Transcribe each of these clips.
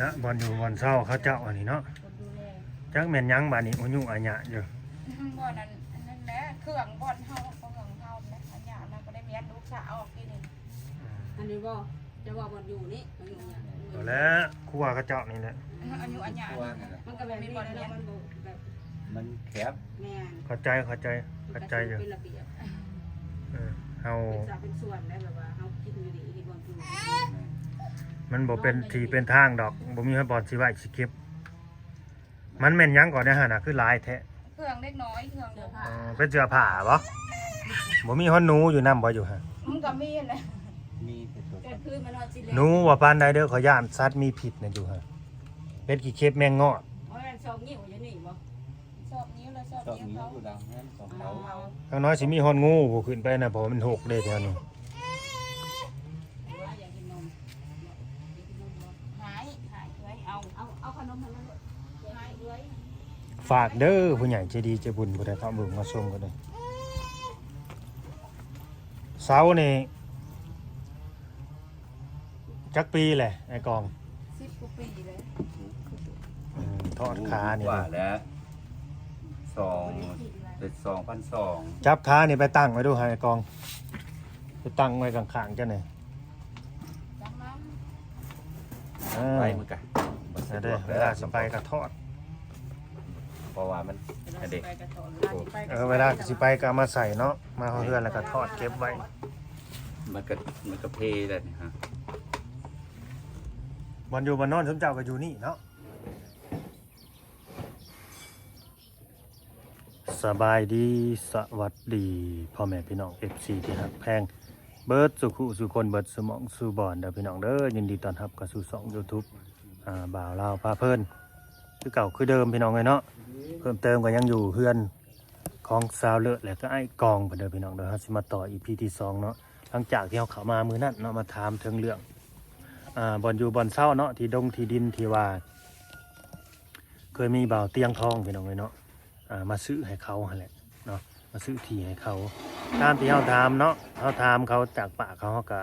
ນະ ບ່ອນຢູ່ບ່ອນເຊົາເຂົາເຈົ້າອັນນີ້ເນາະ ບໍ່ດູແລ ຈັກແມ່ນຫຍັງບາດນີ້ ອຸຍຸອາຍະຢູ່ ບ່ອນນັ້ນ ອັນນັ້ນແຫຼະ ເຄື່ອງບ່ອນເຮົາ ເຄື່ອງເຮົາແຫຼະ ອາຍະນະ ບໍ່ໄດ້ແມ່ນລູກສາວອອກທີ່ນີ້ ອືມ ອັນນີ້ບໍ່ ຈະວ່າບ່ອນຢູ່ນີ້ ບ່ອນຢູ່ຫຍັງ ແລ້ວຄົວເຂົາເຈົ້ານີ້ແຫຼະ ອາຍຸອາຍະ ຄົວນັ້ນແຫຼະ ມັນກໍແບບນີ້ແຫຼະເນາະ ມັນບໍ່ແບບ ມັນແຄບ ແມ່ນ ເຂົ້າໃຈ ເຂົ້າໃຈ ເຂົ້າໃຈຢູ່ ເປັນລະບຽບ ເອີ ເຮົາ ເປັນສາເປັນສ່ວນໄດ້ ແບບວ່າເຮົາກິນຢູ່ນີ້ ເຮັດບ່ອນຢູ່ ມັນບໍ່ເປັນທີ່ເປັນທາງດອກ ບໍ່ມີບ່ອນຊິໄວ້ຊິເກັບ ມັນແມ່ນຫຍັງກ່ອນເນຍຫັ້ນນະ ຄືຫຼາຍແທ້ ເຄື່ອງເດັກນ້ອຍ ເຄື່ອງ ອໍ ເປັນເສື້ອຜ້າບໍ? ບໍ່ມີຮອດໜູຢູ່ນຳບໍຢູ່ຫັ້ນ? ມັນກໍມີຫັ້ນແຫຼະ ມີແຕ່ຕົວ ກາງຄືນມານອນຊິແລງ ໜູບໍ່ປານໃດເດີ ຂ້ອຍຢ້ານສັດມີພິດນະຢູ່ຫັ້ນ ເປັດຂີ້ເຂັບແມງງອດ ບໍ່ແມ່ນຊອກງິ້ວຢູ່ນີ້ບໍ? ຊອກນິ້ວລະຊອກ ຊອກນິ້ວ ນີ້ວ ເຂົາ ຢູ່ຫຼັງເຮືອນຂອງເຂົາ ເອົາ ຢ່າງໜ້ອຍຊິມີຮອດງູຜູ້ຂຶ້ນໄປນະ ເພາະວ່າມັນຮົກເດ້ແຖວນີ້ ຫາຍ ຫາຍເອື້ອຍ ເອົາ ເອົາ ເອົາຂະໜົມໃຫ້ມັນໂລດ ຫາຍເອື້ອຍ ຝາກເດີ ຜູ້ໃຫຍ່ໃຈດີໃຈບຸນ ຜູ້ໃດເຂົ້າເບິ່ງມາຊົມກໍໄດ້ ເສົານີ້ ຈັກປີແຫຼະອ້າຍກອງ? ສິບກວ່າປີແລ້ວ ອືມ ທອດຂານີ້ ກວ່າແລ້ວ ສອງ ເປັນສອງພັນສອງ ຈັບຂານີ້ໄປຕັ້ງໄວ້ດູໃຫ້ອ້າຍກອງ ໄປຕັ້ງໄວ້ຂ້າງໆ ເຈົ້ານີ້ ຈັບມັນ ເອີ ໄປມັນກະບໍ່ສະດວກ ເວລາຊິໄປກະທອດ ເພາະວ່າມັນ ອັນເດ ເວລາຊິໄປກໍ ເອີ ເວລາຊິໄປກໍເອົາມາໃສ່ເນາະ ມາຮອດເຮືອນແລ້ວກໍທອດເກັບໄວ້ ມັນກໍ ມັນກໍເພແລ້ວນີ້ຮະ ບ່ອນຢູ່ບ່ອນນອນຊຸມເຈົ້າກໍຢູ່ນີ້ເນາະ ສະບາຍດີ ສະຫວັດດີ ພໍ່ແມ່ພີ່ນ້ອງ ເອັຟຊີ ທີ່ຮັກແພງ ເບິດສູ່ຄູ່ສູ່ຄົນ ເບິດສູ່ໝ່ອງສູ່ບ່ອນເດີພີ່ນ້ອງເດີ ຍິນດີຕ້ອນຮັບເຂົ້າສູ່ຊ່ອງຢູທູບ ອ່າ ບ່າວລາວພາເພີນ ຄືເກົ່າຄືເດີມພີ່ນ້ອງເອີຍເນາະ ເພີ່ມເຕີມກໍຍັງຢູ່ເຮືອນຂອງສາວເລີດ ແລະກໍອ້າຍກອງເພິ່ນເດີພີ່ນ້ອງເດີ ເຮົາຊິມາຕໍ່ ອີພີ ທີສອງເນາະ ຫຼັງຈາກທີ່ເຮົາເຂົ້າມາມື້ນັ້ນເນາະ ມາຖາມເຖິງເລື່ອງ ອ່າ ບ່ອນຢູ່ບ່ອນເຊົາເນາະ ທີ່ດົງທີ່ດິນທີ່ວ່າ ເຄີຍມີບ່າວຕຽງທອງພີ່ນ້ອງເອີຍເນາະ ອ່າ ມາຊື້ໃຫ້ເຂົາຫັ້ນແຫຼະເນາະ ມາຊື້ທີ່ໃຫ້ເຂົາ ຕາມທີ່ເຮົາຖາມເນາະ ເຮົາຖາມເຂົາຈາກປາກເຂົາ ເຮົາກໍ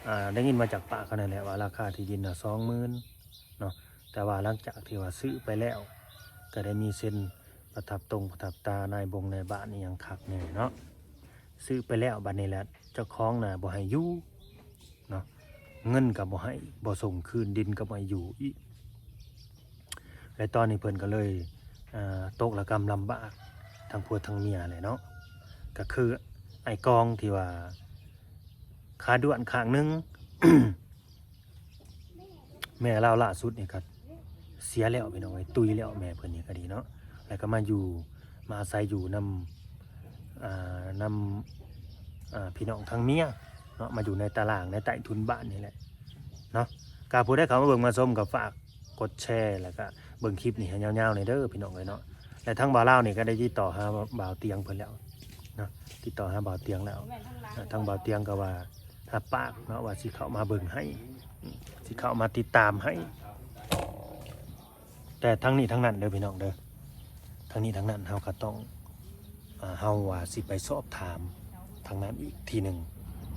ອ່າ ໄດ້ຍິນມາຈາກປາກເຂົານັ້ນແຫຼະວ່າ ລາຄາທີ່ດິນນະ ສອງໝື່ນ ເນາະ ແຕ່ວ່າຫຼັງຈາກທີ່ວ່າຊື້ໄປແລ້ວ ກໍໄດ້ມີເຊັນປະທັບຕົງປະທັບຕານາຍບົງນາຍບ້ານອີ່ຫຍັງຄັກແນ່ເນາະ ຊື້ໄປແລ້ວ ບັດນີ້ແຫຼະ ເຈົ້າຂອງນະບໍ່ໃຫ້ຢູ່ເນາະ ເງິນກໍບໍ່ໃຫ້ ບໍ່ສົ່ງຄືນ ດິນກໍບໍ່ໃຫ້ຢູ່ອີກ ແລະຕອນນີ້ເພິ່ນກໍເລີຍ ເອີ ຕົກລະກຳລຳບາກທັງຜົວທັງເມຍແຫຼະເນາະ ກໍຄືອ້າຍກອງທີ່ວ່າຂາດ້ວນຂ້າງໜຶ່ງ ແມ່ລາວລ່າສຸດນີ້ກໍເສຍແລ້ວພີ່ນ້ອງເອີຍ ຕຸຍແລ້ວແມ່ເພິ່ນນີ້ກໍດີເນາະ ແລ້ວກໍມາຢູ່ ມາອາໄສຢູ່ນຳ ອ່າ ນຳ ອ່າ ພີ່ນ້ອງທາງເມຍເນາະ ມາຢູ່ໃນຕາລ່າງໃນໃຕ້ທຸນບ້ານນີ້ແຫຼະເນາະ ກໍຜູ້ໃດເຂົ້າມາເບິ່ງມາຊົມກໍຝາກກົດແຊ ແລ້ວກໍເບິ່ງຄລິບນີ້ໃຫ້ຍາວໆແດ່ເດີພີ່ນ້ອງເອີຍເນາະ ແລະທາງບ່າວລາວນີ້ກໍໄດ້ຕິດຕໍ່ຫາບ່າວຕຽງເພິ່ນແລ້ວເນາະ ຕິດຕໍ່ຫາບ່າວຕຽງແລ້ວ ແມ່ນທາງຫຼັງ ທາງບ່າວຕຽງກໍວ່າຮັບປາກເນາະ ວ່າຊິເຂົ້າມາເບິ່ງໃຫ້ ຊິເຂົ້າມາຕິດຕາມໃຫ້ ແຕ່ທັງນີ້ທັງນັ້ນເດີພີ່ນ້ອງເດີ ທັງນີ້ທັງນັ້ນເຮົາກໍຕ້ອງ ອ່າ ເຮົາວ່າຊິໄປສອບຖາມທາງນັ້ນອີກທີໜຶ່ງ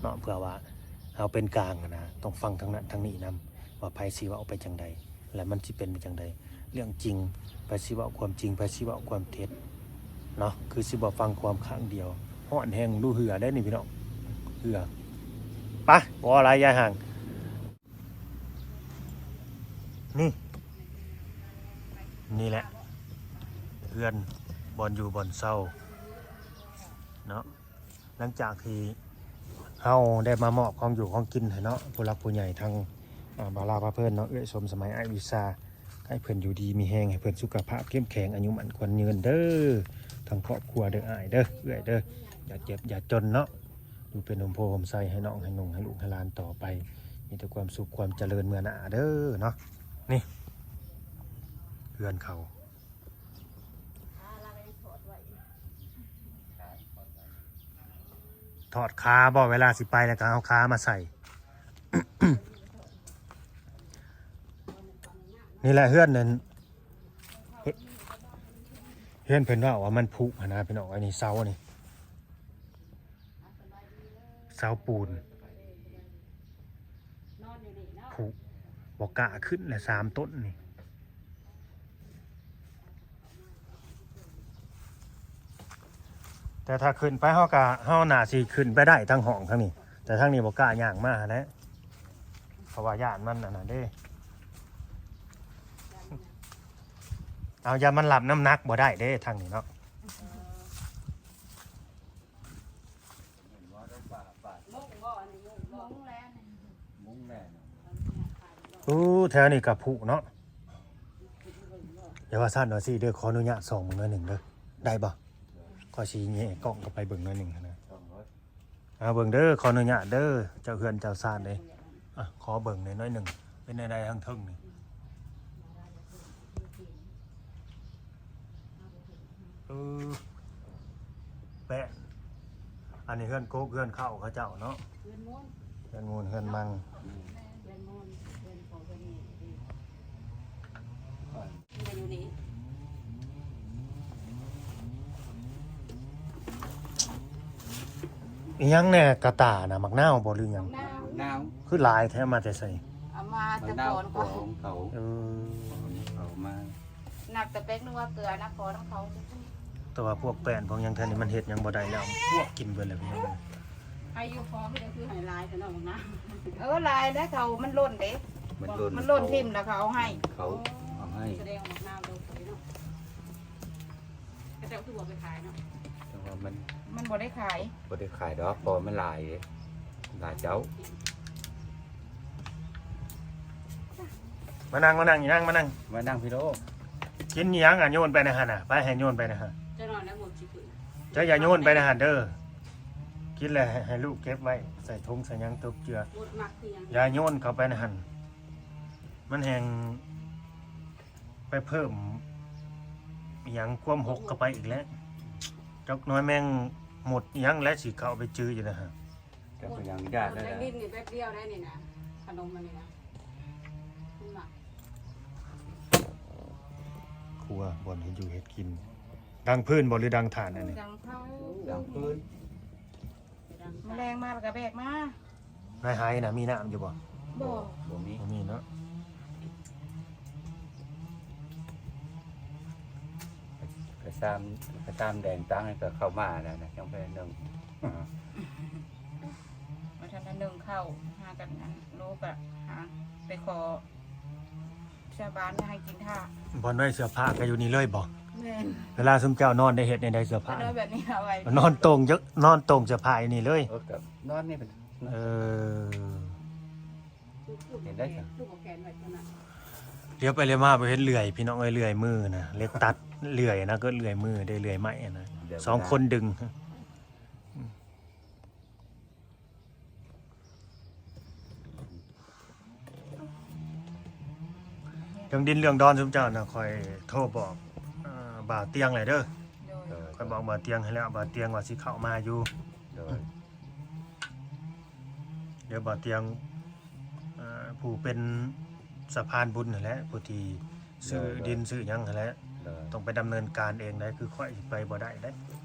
ເນາະ ເພື່ອວ່າເຮົາເປັນກາງຫັ້ນນະ ຕ້ອງຟັງທາງນັ້ນທາງນີ້ນຳ ວ່າໃຜຊິເວົ້າໄປຈັ່ງໃດ ແລະມັນຊິເປັນໄປຈັ່ງໃດ ເລື່ອງຈິງ ໃຜຊິເວົ້າຄວາມຈິງ ໃຜຊິເວົ້າຄວາມເທັດເນາະ ຄືຊິບໍ່ຟັງຄວາມຂ້າງດຽວ ຮ້ອນແຮງ ດູເຫື່ອໄດ໋ນີ້ພີ່ນ້ອງ ເຫື່ອ ໄປ ບໍ່ຫຼາຍຢາຍຫ່າງ ນີ້ ນີ້ແຫຼະ ເຮືອນ ບ່ອນຢູ່ບ່ອນເຊົາເນາະ ຫຼັງຈາກທີ່ເຮົາໄດ້ມາມອບຂອງຢູ່ຂອງກິນໃຫ້ເນາະ ຜູ້ຫຼັກຜູ້ໃຫຍ່ທາງ ອ່າ ບ່າວລາວພາເພີນເນາະ ເອື້ອຍສົມສະໄໝ ອ້າຍວິຊາ ໃຫ້ເພິ່ນຢູ່ດີມີແຮງ ໃຫ້ເພິ່ນສຸຂະພາບເຂັ້ມແຂງ ອາຍຸໝັ້ນຂວັນຍືນເດີ ທັງຄອບຄົວເດີ ອ້າຍເດີ ເອື້ອຍເດີ ຢ່າເຈັບຢ່າຈົນເນາະ ຢູ່ເປັນຮົ່ມໂພຮົ່ມໄຊໃຫ້ນ້ອງໃຫ້ນຸ່ງໃຫ້ລູກໃຫ້ຫຼານຕໍ່ໄປ ມີແຕ່ຄວາມສຸກຄວາມຈະເລີນເມືອໜ້າເດີເນາະ ນີ້ ເຮືອນເຂົາ ທອດຂາບໍ່ ເວລາຊິໄປແລ້ວກໍເອົາຂາມາໃສ່ ນີ້ແຫຼະເຮືອນນັ້ນ ເຮືອນເພິ່ນເວົ້າວ່າມັນຜຸຫັ້ນນະພີ່ນ້ອງ ອັນນີ້ເສົານີ້ ເສົາປູນ ຜຸ ບໍ່ກ້າຂຶ້ນແຫຼະ ສາມຕົ້ນນີ້. ແຕ່ຖ້າຂຶ້ນໄປ ເຮົາກະ ເຮົາໜ້າຊິຂຶ້ນໄປໄດ້ທາງຫ້ອງທາງນີ້, ແຕ່ທາງນີ້ບໍ່ກ້າຍ່າງມາຫັ້ນແຫຼະ ເພາະວ່າຢ້ານມັນອັນນັ້ນເດ້. ເອົາ ຢ້ານມັນຮັບນ້ຳໜັກບໍ່ໄດ້ເດ້ ທາງນີ້ເນາະ. ໂອ້ ແຖວນີ້ກະຜຸເນາະ. ຢ່າວ່າຊັ້ນວ່າຊີ້ເດີ ຂໍອະນຸຍາດສ່ອງເບິ່ງໜ້ອຍໜຶ່ງເດີ ໄດ້ບໍ່? ຂ້ອຍຊິແຍກກ້ອງເຂົ້າໄປເບິ່ງໜ້ອຍໜຶ່ງຫັ້ນນະ. ເອົາເບິ່ງເດີ ຂໍອະນຸຍາດເດີ ເຈົ້າເຮືອນເຈົ້າຊານເດ້. ອ່ະ ຂໍເບິ່ງແດ່ໜ້ອຍໜຶ່ງ ເປັນແນວໃດທາງເທິງນີ້? ເອີ ແປະ ອັນນີ້ເຮືອນກົກເຮືອນເຂົ້າເຂົາເຈົ້າເນາະ. ເຮືອນມູນ ເຮືອນມູນເຮືອນມັງ. ເຮືອນມູນເຮືອນເຂົ້າເຮືອນ ອີ່ຫຍັງແດ່ ກະຕ່ານະ ໝາກນາວບໍ່ ຫຼືຫຍັງ? ໝາກນາວ ໝາກນາວ ຄືຫຼາຍແທ້ ມາແຕ່ໃສ? ເອົາມາແຕ່ ໝາກນາວ ຂອງເຂົາ. ເອີ ເຂົາມາ ນັບແຕ່ແປ້ງນົວເກືອນະ ຂໍນຳເຂົາ. ແຕ່ວ່າພວກແປ້ນພວກຫຍັງແຖວນີ້ມັນເຮັດຫຍັງບໍ່ໄດ້ແລ້ວ ພວກກິນເບິດແລ້ວພີ່ນ້ອງ. ໃຫ້ຢູ່ພໍມີແຕ່ຄືໃຫ້ຫຼາຍແທ້ເນາະ ໝາກນາວ. ເອີ ຫຼາຍແລ້ວ ເຂົາມັນຫຼົ່ນເດ້ ມັນຫຼົ່ນ ມັນຫຼົ່ນຖິ້ມແລ້ວເຂົາເອົາໃຫ້. ເຂົາເອົາໃຫ້ ສະແດງວ່າໝາກນາວດົກເດ້ເນາະ. ເຂົາເຈົ້າຄືບໍ່ໄປຂາຍເນາະ? ແຕ່ວ່າມັນ ມັນບໍ່ໄດ້ຂາຍ ບໍ່ໄດ້ຂາຍດອກ ເພາະມັນຫຼາຍເດ້ ຫຼາຍເຈົ້າ. ມານັ່ງ ມານັ່ງ ອີ່ນາງ ມານັ່ງ ມານັ່ງພີ້ໂລ. ກິນອີ່ຫຍັງ ອາໂຍນໄປໃນຫັ້ນນະ ໄປ ໃຫ້ໂຍນໄປໃນຫັ້ນ. ເຈົ້ານອນແລ້ວໝົດຊິຂຶ້ນ ເຈົ້າຢ່າໂຍນໄປໃນຫັ້ນເດີ. ກິນແລ້ວໃຫ້ ໃຫ້ລູກເກັບໄວ້ ໃສ່ຖົງໃສ່ຫຍັງ ຕົກເຈື່ອ ໝົດມັກຄືຫຍັງ ຢ່າໂຍນເຂົ້າໄປໃນຫັ້ນ. ມັນແຮງ ໄປເພີ່ມອີ່ຫຍັງຄວາມຫົກເຂົ້າໄປອີກແລ້ວ. ຈັກໜ້ອຍແມງມົດອີ່ຫຍັງແຫຼະຊິເຂົ້າໄປຈື່ຢູ່ນະຮະ. ຈັກເປັນຫຍັງຢ້ານແລ້ວ ແມ່ນດິນນີ້ແປັບດຽວໄດ້ນີ້ນະ ຂະໜົມອັນນີ້ນະ ມັນໝັກ. ຄົວບ່ອນເຮັດຢູ່ເຮັດກິນ ດັງຟືນບໍ່ ຫຼືດັງຖ່ານອັນນີ້? ດັງເຜົາ ດັງຟືນ. ມື້ແລງມາແລ້ວກໍແບກມາ. ໃນໄຮ່ນະມີນ້ຳຢູ່ບໍ່? ບໍ່ ບໍ່ມີ ບໍ່ມີເນາະ. ກະຊາມ ກະຊາມແດງຕັ້ງໃຫ້ກໍເຂົ້າມາແລ້ວນະ ຍັງບໍ່ໄດ້ໜຶ້ງ. ບໍ່ທັນໄດ້ໜຶ້ງເຂົ້າ ຫາກັນອັນ ໂລກະຫາໄປຂໍ ຊາວບ້ານໃຫ້ກິນຖ້າ. ບ່ອນໄວ້ເສື້ອຜ້າກໍຢູ່ນີ້ເລີຍບໍ່? ແມ່ນ. ເວລາຊຸມເຈົ້ານອນໄດ້ເຮັດແນວໃດເສື້ອຜ້າ? ນອນແບບນີ້ເອົາໄວ້ ນອນໂຕ່ງ ນອນໂຕ່ງເສື້ອຜ້າຢູ່ນີ້ເລີຍ. ເອີ ກໍນອນນີ້ເປັນ ເອີ ເຫັນໄດ້. ຫຼຽວໄປຫຼຽວມາບໍ່ເຫັນເລື່ອຍ ພີ່ນ້ອງເອີຍ ເລື່ອຍມືນະ ເຫຼັກຕັດເລື່ອຍນະ ກໍເລື່ອຍມືເດ້ ເລື່ອຍໄມ້ນະ ສອງຄົນດຶງ. ເລື່ອງດິນເລື່ອງດອນຊຸມເຈົ້ານະ ຂ້ອຍໂທບອກ ເອີ ບ່າວຕຽງແລ້ວເດີ. ໂດຍ ໂດຍ ຂ້ອຍບອກບ່າວຕຽງໃຫ້ແລ້ວ ບ່າວຕຽງວ່າຊິເຂົ້າມາຢູ່. ໂດຍ ດຽວບ່າວຕຽງ ເອີ ຜູ້ເປັນສະພານບຸນຫັ້ນແຫຼະ ຜູ້ທີ່ ຊື້ ໂດຍ ໂດຍ ດິນຊື້ຫຍັງຫັ້ນແຫຼະ ໂດຍ ຕ້ອງໄປດຳເນີນການເອງໄດ໋ ຄືຂ້ອຍຊິໄປບໍ່ໄດ້ເດ້.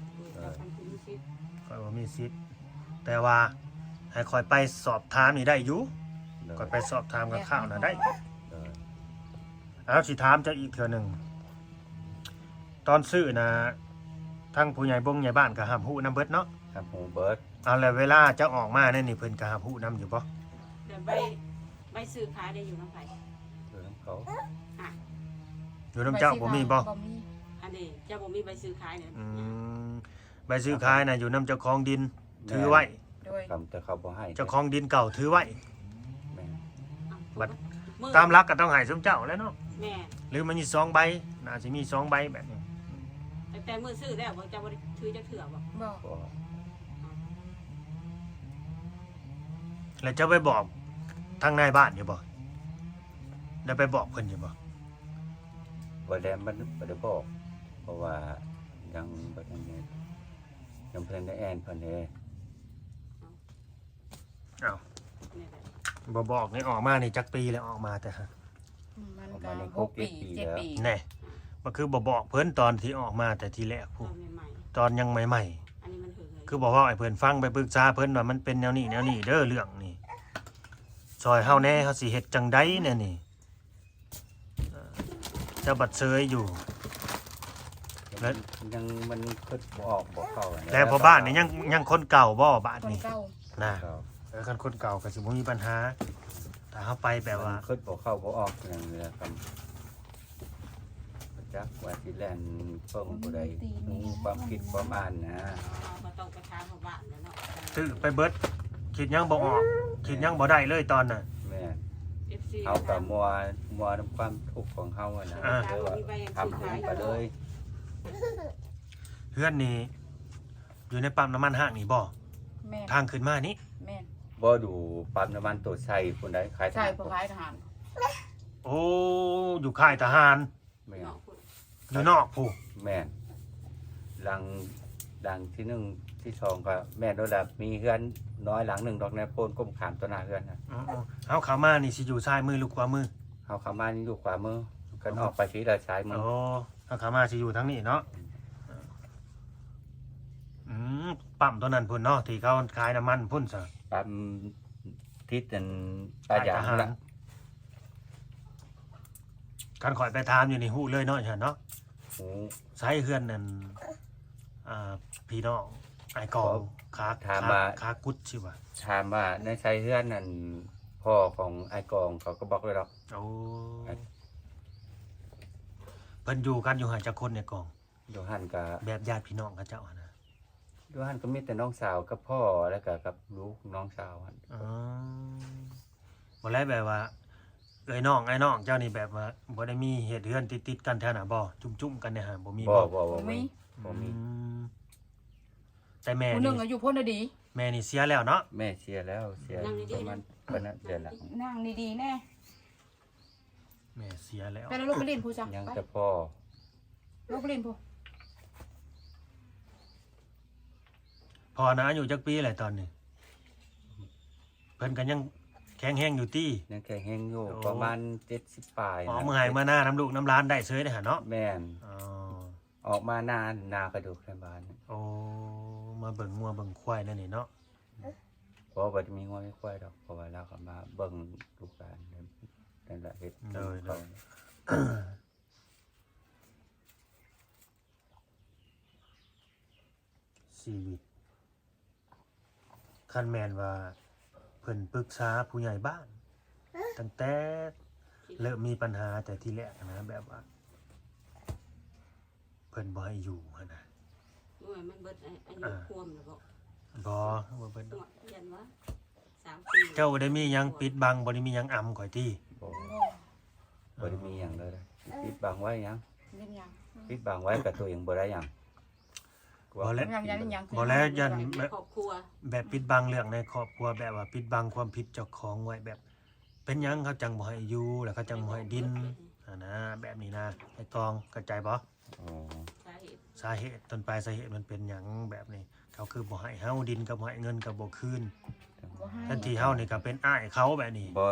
ໂດຍ ຂ້ອຍບໍ່ມີສິດ ແຕ່ວ່າໃຫ້ຂ້ອຍໄປສອບຖາມນີ້ໄດ້ຢູ່. ໂດຍ ຂ້ອຍໄປສອບຖາມຄາວໆນະໄດ້. ໂດຍ ເອົາ ຊິຖາມເຈົ້າອີກເທື່ອໜຶ່ງ ຕອນຊື້ນະ ທັງຜູ້ໃຫຍ່ບົງໃຫຍ່ບ້ານກໍຮັບຮູ້ນຳເບິດເນາະ? ຮັບຮູ້ເບິດ. ເອົາ ແລ້ວເວລາເຈົ້າອອກມາແນວນີ້ ເພິ່ນກໍຮັບຮູ້ນຳຢູ່ບໍ່? ແຕ່ໃບ ໃບຊື້ຂາຍໄດ້ຢູ່ນຳໃຜ? ຢູ່ນຳເຂົາ. ອ່ະ ຢູ່ນຳເຈົ້າບໍ່ມີບໍ່? ບໍ່ມີ. ອັນນີ້ເຈົ້າບໍ່ມີໃບຊື້ຂາຍນີ້? ອືມ ໃບຊື້ຂາຍນະຢູ່ນຳເຈົ້າຂອງດິນ ແມ່ນ ຖືໄວ້. ໂດຍ ຄຳແຕ່ເຂົາບໍ່ໃຫ້ ເຈົ້າຂອງດິນເກົ່າຖືໄວ້. ແມ່ນ. ບັດ ມື້ ຕາມຫຼັກກໍຕ້ອງໃຫ້ຊຸມເຈົ້າແຫຼະເນາະ. ແມ່ນ. ຫຼືມັນມີສອງໃບ ໜ້າຊິມີສອງໃບແບບນີ້. ຕັ້ງແຕ່ມື້ຊື້ແລ້ວບໍ່ ເຈົ້າບໍ່ໄດ້ຖືຈັກເທື່ອບໍ່? ບໍ່. ບໍ່. ແລ້ວເຈົ້າໄປບອກທາງນາຍບ້ານຢູ່ບໍ່? ໄດ້ໄປບອກເພິ່ນຢູ່ບໍ່? ບໍ່ໄດ້ ບໍ່ໄດ້ບອກ ເພາະວ່າຍັງບໍ່ທັນໄດ້ ຍັງບໍ່ທັນໄດ້ແອ່ນເພິ່ນເດ້. ອ້າວ ບໍ່ບອກນີ້ ອອກມານີ້ຈັກປີແລ້ວ? ອອກມາແຕ່ ມັນກໍ ອອກມານີ້ ຫົກ ຫົກປີ ເຈັດປີ ເຈັດປີ ແນ່. ມັນຄືບໍ່ບອກເພິ່ນຕອນທີ່ອອກມາແຕ່ທີແລກພຸ້ນ ຕອນໃໝ່ໆ ຕອນຍັງໃໝ່ໆ ອັນນີ້ມັນເຖິງ ຄືບໍ່ເວົ້າໃຫ້ເພິ່ນຟັງ ໄປປຶກສາເພິ່ນວ່າມັນເປັນແນວນີ້ແນວນີ້ເດີ ເລື່ອງນີ້ ຊ່ອຍເຮົາແດ່ ເຮົາຊິເຮັດຈັ່ງໃດແນວນີ້. ເຈົ້າບັດເຊີຍຢູ່ ແລ້ວ ຍັງມັນຄິດບໍ່ອອກບໍ່ເຂົ້າ ແລ້ວພໍ່ບ້ານນີ້ຍັງ ຍັງຄົນເກົ່າບໍ່ບາດນີ້? ຄົນເກົ່າ ນະ ເອີ ຄັນຄົນເກົ່າກໍຊິບໍ່ມີບັນຫາ ຖ້າເຮົາໄປແບບວ່າ ມັນຄິດບໍ່ເຂົ້າບໍ່ອອກຫຍັງເລີຍ ຄັນ ຈັກວ່າຊິແລ່ນເບິ່ງຜູ້ໃດ ຮູ້ຄວາມຄິດຄວາມອ່ານນະ ບໍ່ຕ້ອງໄປຖາມຊາວບ້ານແລ້ວເນາະ ຕື້ໄປເບິດ ຄິດຫຍັງບໍ່ອອກ ຄິດຫຍັງບໍ່ໄດ້ເລີຍຕອນນັ້ນ ແມ່ນ ເອັຟຊີ ເຮົາກໍມົວ ມົວນຳຄວາມທຸກຂອງເຮົາຫັ້ນນະ ອ່າ ເລີຍວ່າທຳເອງໄປເລີຍ ເຮືອນນີ້ຢູ່ໃນປ້ຳນ້ຳມັນຮ້າງນີ້ບໍ່? ແມ່ນ ທາງຂຶ້ນມານີ້ ແມ່ນ ບໍ່ ຢູ່ປ້ຳນ້ຳມັນໂຕໄຊພຸ້ນໃດ໋ ຄ້າຍທະຫານ ໃຊ່ ພໍຄ້າຍທະຫານ ໂອ້ ຢູ່ຄ້າຍທະຫານ ແມ່ນ ຢູ່ນອກພຸ້ນ ແມ່ນ ຫຼັງ ຫຼັງທີໜຶ່ງທີສອງກໍແມ່ນໂລດລະ ມີເຮືອນນ້ອຍຫຼັງໜຶ່ງດອກ ໃນໂພນກົງຂ້າມຕໍ່ໜ້າເຮືອນນະ ເອີໆ ເຮົາເຂົ້າມານີ້ຊິຢູ່ຊ້າຍມືຫຼືຂວາມື? ເຮົາເຂົ້າມານີ້ຢູ່ຂວາມື ຄັນອອກໄປພີ້ລະຊ້າຍມື ອໍ ເຮົາເຂົ້າມາຊິຢູ່ທາງນີ້ເນາະ ອືມ ປ້ຳຕົວນັ້ນພຸ້ນເນາະ ທີ່ເຂົາຂາຍນ້ຳມັນພຸ້ນຊະ ປ້ຳຕິດອັນ ປ້າຍຢາງ ທະຫານ ລະ ຄັນຂ້ອຍໄປຖາມຢູ່ນີ້ຮູ້ເລີຍເນາະ ຢູ່ຫັ້ນເນາະ ຮູ້ ໃສເຮືອນນັ້ນ ອ່າ ພີ່ນ້ອງອ້າຍກອງ ຂາ ຖາມວ່າ ຂາ ຂາກຸດຊິວ່າ ຖາມວ່າໃນໃສເຮືອນນັ້ນ ພໍ່ຂອງອ້າຍກອງ ເຂົາກໍບອກໄດ້ດອກ ໂອ້ ເພິ່ນຢູ່ກັນຢູ່ຫັ້ນຈັກຄົນໃນກອງ? ຢູ່ຫັ້ນກະ ແບບຍາດພີ່ນ້ອງເຂົາເຈົ້າຫັ້ນນະ ຢູ່ຫັ້ນກໍມີແຕ່ນ້ອງສາວກັບພໍ່ ແລ້ວກະກັບລູກນ້ອງສາວຫັ້ນ ອໍ ບໍ່ແລະ ແບບວ່າເອື້ອຍນ້ອງອ້າຍນ້ອງເຈົ້ານີ້ ແບບວ່າບໍ່ໄດ້ມີເຮັດເຮືອນຕິດໆກັນແຖວນັ້ນບໍ່? ຈຸ້ມໆກັນແນວຫັ້ນບໍ່ມີບໍ່? ບໍ່ ບໍ່ ບໍ່ມີ ບໍ່ມີ ອືມ ແຕ່ແມ່ນີ້ ຜູ້ໜຶ່ງອາຍຸພຸ້ນນະດີ ແມ່ນີ້ເສຍແລ້ວເນາະ ແມ່ເສຍແລ້ວ ເສຍປະມານ ປານນັ້ນເດືອນລະ ນັ່ງດີໆແນ່ ແມ່ເສຍແລ້ວ ໄປແລ້ວ ລົງໄປຫຼິ້ນພຸ້ນຊະ ຍັງແຕ່ພໍ່ ລົງໄປຫຼິ້ນພຸ້ນ ພໍ່ນະອາຍຸຈັກປີແຫຼະຕອນນີ້? ເພິ່ນກໍຍັງແຂງແຮງຢູ່ຕິ? ຍັງແຂງແຮງຢູ່ ໂອ້ ປະມານເຈັດສິບປາຍ ອອກເມືອໄຮ່ເມືອນານຳລູກນຳຫຼານໄດ້ເສີຍເດ້ຫັ້ນເນາະ? ແມ່ນ ອໍ ອອກມານາ ນາກະດູກໃນບ້ານ ໂອ້ ມາເບິ່ງງົວເບິ່ງຄວາຍແນວນີ້ເນາະ? ບໍ່ ບໍ່ໄດ້ມີງົວມີຄວາຍດອກ ເພາະວ່າລາວກໍມາເບິ່ງລູກຫຼານ ນັ້ນລະເຮັດ ໂດຍ ເຂົາ ໂດຍ ຊີວິດ ຄັນແມ່ນວ່າເພິ່ນປຶກສາຜູ້ໃຫຍ່ບ້ານ ຕັ້ງແຕ່ເລີ່ມມີບັນຫາແຕ່ທີແລກຫັ້ນນະ ແບບວ່າເພິ່ນບໍ່ໃຫ້ຢູ່ຫັ້ນນະ ໂອ້ຍ ມັນເບິດອາ ອາຍຸ ອ່າ ຄວາມແລ້ວບໍ່? ບໍ່ ບໍ່ເບິດດອກ ຮຽນວ່າ ສາມປີ ເຈົ້າບໍ່ໄດ້ມີຫຍັງປິດບັງ ບໍ່ໄດ້ມີຫຍັງອຳຂ້ອຍຕິ? ບໍ່ ບໍ່ ບໍ່ໄດ້ມີຫຍັງເລີຍ ປິດບັງໄວ້ຫຍັງ? ເປັນຫຍັງ? ປິດບັງໄວ້ກໍຕົວເອງບໍ່ໄດ້ຫຍັງ ບໍ່ແລ້ວ ບໍ່ແລ້ວ ຢ້ານແບບ ຄອບຄົວ ແບບປິດບັງເລື່ອງໃນຄອບຄົວ ແບບວ່າປິດບັງຄວາມຜິດເຈົ້າຂອງໄວ້ ແບບເປັນຫຍັງເຂົາຈັ່ງບໍ່ໃຫ້ຢູ່ ແລ້ວເຂົາຈັ່ງບໍ່ໃຫ້ດິນຫັ້ນນະ ແບບນີ້ນະ ໄອ້ກອງ ເຂົ້າໃຈບໍ່? ອໍ ສາເຫດ ສາເຫດ ຕົ້ນປາຍສາເຫດມັນເປັນຫຍັງແບບນີ້ ເຂົາຄືບໍ່ໃຫ້ເຮົາ ດິນກໍບໍ່ໃຫ້ ເງິນກໍບໍ່ຄືນ ບໍ່ໃຫ້ ທັງທີ່ເຮົານີ້ກໍເປັນອ້າຍເຂົາແບບນີ້ ບໍ່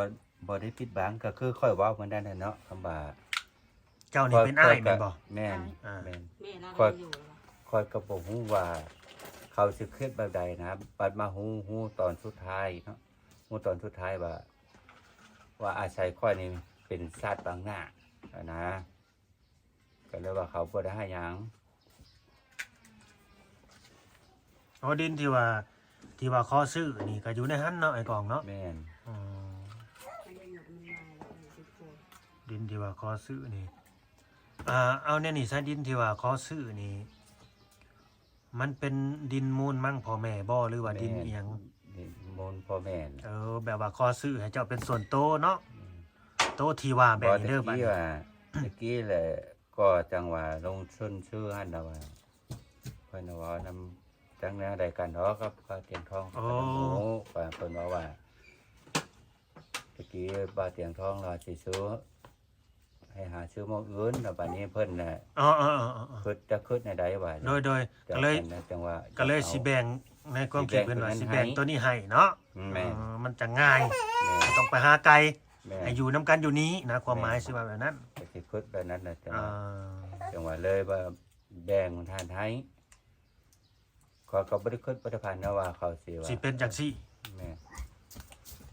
ບໍ່ໄດ້ປິດບັງ ກໍຄືຂ້ອຍເວົ້າມື້ນັ້ນແຫຼະເນາະ ຄຳວ່າ ເຈົ້ານີ້ເປັນອ້າຍແມ່ນບໍ່? ແມ່ນ ອ່າ ແມ່ນ ແມ່ນ ຂ້ອຍ ຂ້ອຍກໍບໍ່ຮູ້ວ່າເຂົາຊິຄິດແບບໃດນະ ບັດມາຮູ້ ຮູ້ຕອນສຸດທ້າຍເນາະ ຮູ້ຕອນສຸດທ້າຍວ່າ ວ່າອາໄສຂ້ອຍນີ້ເປັນຊາດບັງໜ້າຫັ້ນນະ ກໍເລີຍວ່າເຂົາບໍ່ໄດ້ໃຫ້ຫຍັງ ອໍ ດິນທີ່ວ່າ ທີ່ວ່າຂໍຊື້ນີ້ກໍຢູ່ໃນຫັ້ນເນາະ ໄອ້ກອງເນາະ? ແມ່ນ ອໍ ດິນທີ່ວ່າຂໍຊື້ນີ້ ອ່າ ເອົາແນວນີ້ຊະ ດິນທີ່ວ່າຂໍຊື້ນີ້ ມັນເປັນດິນມູນມັງພໍ່ແມ່ບໍ່ ຫຼືວ່າດິນອີ່ຫຍັງ? ດິນມູນພໍ່ແມ່ ເອີ ແບບວ່າຂໍຊື້ໃຫ້ເຈົ້າເປັນສ່ວນໂຕເນາະ ແມ່ນ ໂຕທີ່ວ່າແບບນີ້ເດີ ບັດນີ້ ແຕ່ກີ້ແຫຼະ ກໍຈັ່ງວ່າລົງທຶນຊື້ຫັ້ນນະວ່າ ເພິ່ນເວົ້ານຳ ຈັກແນວໃດກັນເນາະ ກັບບ່າວຕຽງທອງ ໂອ້ ກໍບໍ່ຮູ້ ວ່າເພິ່ນເວົ້າວ່າ ແຕ່ກີ້ບ່າວຕຽງທອງລາວຊິຊື້ ໃຫ້ຫາຊື້ໝ່ອງອື່ນ ແລ້ວບັດນີ້ເພິ່ນນະ ອໍ ເອີໆໆໆ ຄິດ ຈະຄິດແນວໃດວ່າ ໂດຍໆ ກໍເລີຍ ຈັ່ງວ່າ ກໍເລີຍຊິແບ່ງ ໃນຄວາມຄິດເພິ່ນວ່າ ຊິແບ່ງໂຕນີ້ໃຫ້ເນາະ ອືມ ແມ່ນ ເອີ ມັນຈະງ່າຍ ແມ່ນ ບໍ່ຕ້ອງໄປຫາໄກ ແມ່ນ ໃຫ້ຢູ່ນຳກັນຢູ່ນີ້ນະ ຄວາມໝາຍ ແມ່ນ ຊິວ່າແບບນັ້ນ ກໍຊິຄິດແບບນັ້ນນະ ຈັ່ງວ່າ ອ່າ ຈັ່ງວ່າເລີຍວ່າແບ່ງທ່ານໃຫ້ ຂ້ອຍກໍບໍ່ໄດ້ຄິດບໍ່ໄດ້ຝັນນະວ່າເຂົາຊິວ່າ ຊິເປັນຈັ່ງຊີ້ ແມ່ນ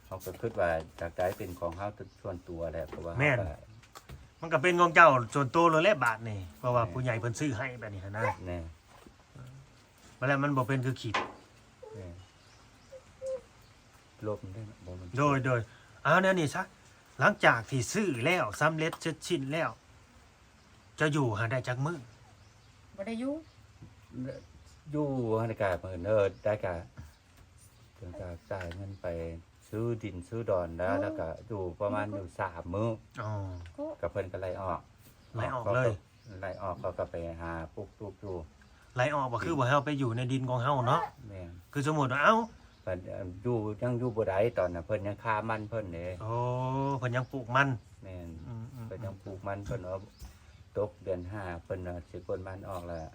ເຮົາກໍຄິດວ່າຈາກໃຈເປັນຂອງເຮົາສ່ວນຕົວແຫຼະ ເພາະວ່າ ແມ່ນ ເຮົາກໍ ມັນກໍເປັນຂອງເຈົ້າສ່ວນໂຕໂລດແຫຼະບາດນີ້ ເພາະວ່າ ແມ່ນ ຜູ້ໃຫຍ່ເພິ່ນຊື້ໃຫ້ບາດນີ້ຫັ້ນນະ ແມ່ນ ບາດແລ້ວມັນບໍ່ເປັນຄືຄິດ ແມ່ນ ລົມໄດ້ເນາະ ບໍ່ແມ່ນ ໂດຍ ໂດຍ ເອົາແນວນີ້ຊະ ຫຼັງຈາກທີ່ຊື້ແລ້ວ ສຳເລັດເສັດສິ້ນແລ້ວ ເຈົ້າຢູ່ຫັ້ນໄດ້ຈັກມື້? ບໍ່ໄດ້ຢູ່ ຢູ່ຫັ້ນກະມື້ເນີດ ໄດ້ກະ ເພິ່ນກະຈ່າຍເງິນໄປຊື້ດິນຊື້ດອນແລ້ວ ແລ້ວກະຢູ່ປະມານຢູ່ສາມມື້ ອໍ ກະເພິ່ນກະໄລ່ອອກ ໄລ່ອອກເລີຍ ເຂົາກະໄລ່ອອກ ເຂົາກະໄປຫາປຸກຕູບຢູ່ ໄລ່ອອກກໍຄືບໍ່ໃຫ້ເຮົາໄປຢູ່ໃນດິນຂອງເຮົາເນາະ ແມ່ນ ຄືສົມມຸດວ່າ ເອົ້າ ບັດຢູ່ ຍັງຢູ່ບໍ່ໄດ້ ຕອນນັ້ນເພິ່ນຍັງຄາມັນເພິ່ນເດ້ ໂອ້ ເພິ່ນຍັງປູກມັນ ແມ່ນ ອືມໆໆ ເພິ່ນຍັງປູກມັນ ເພິ່ນວ່າຕົກເດືອນຫ້າ ເພິ່ນວ່າຊິຂົນມັນອອກແລ້ວ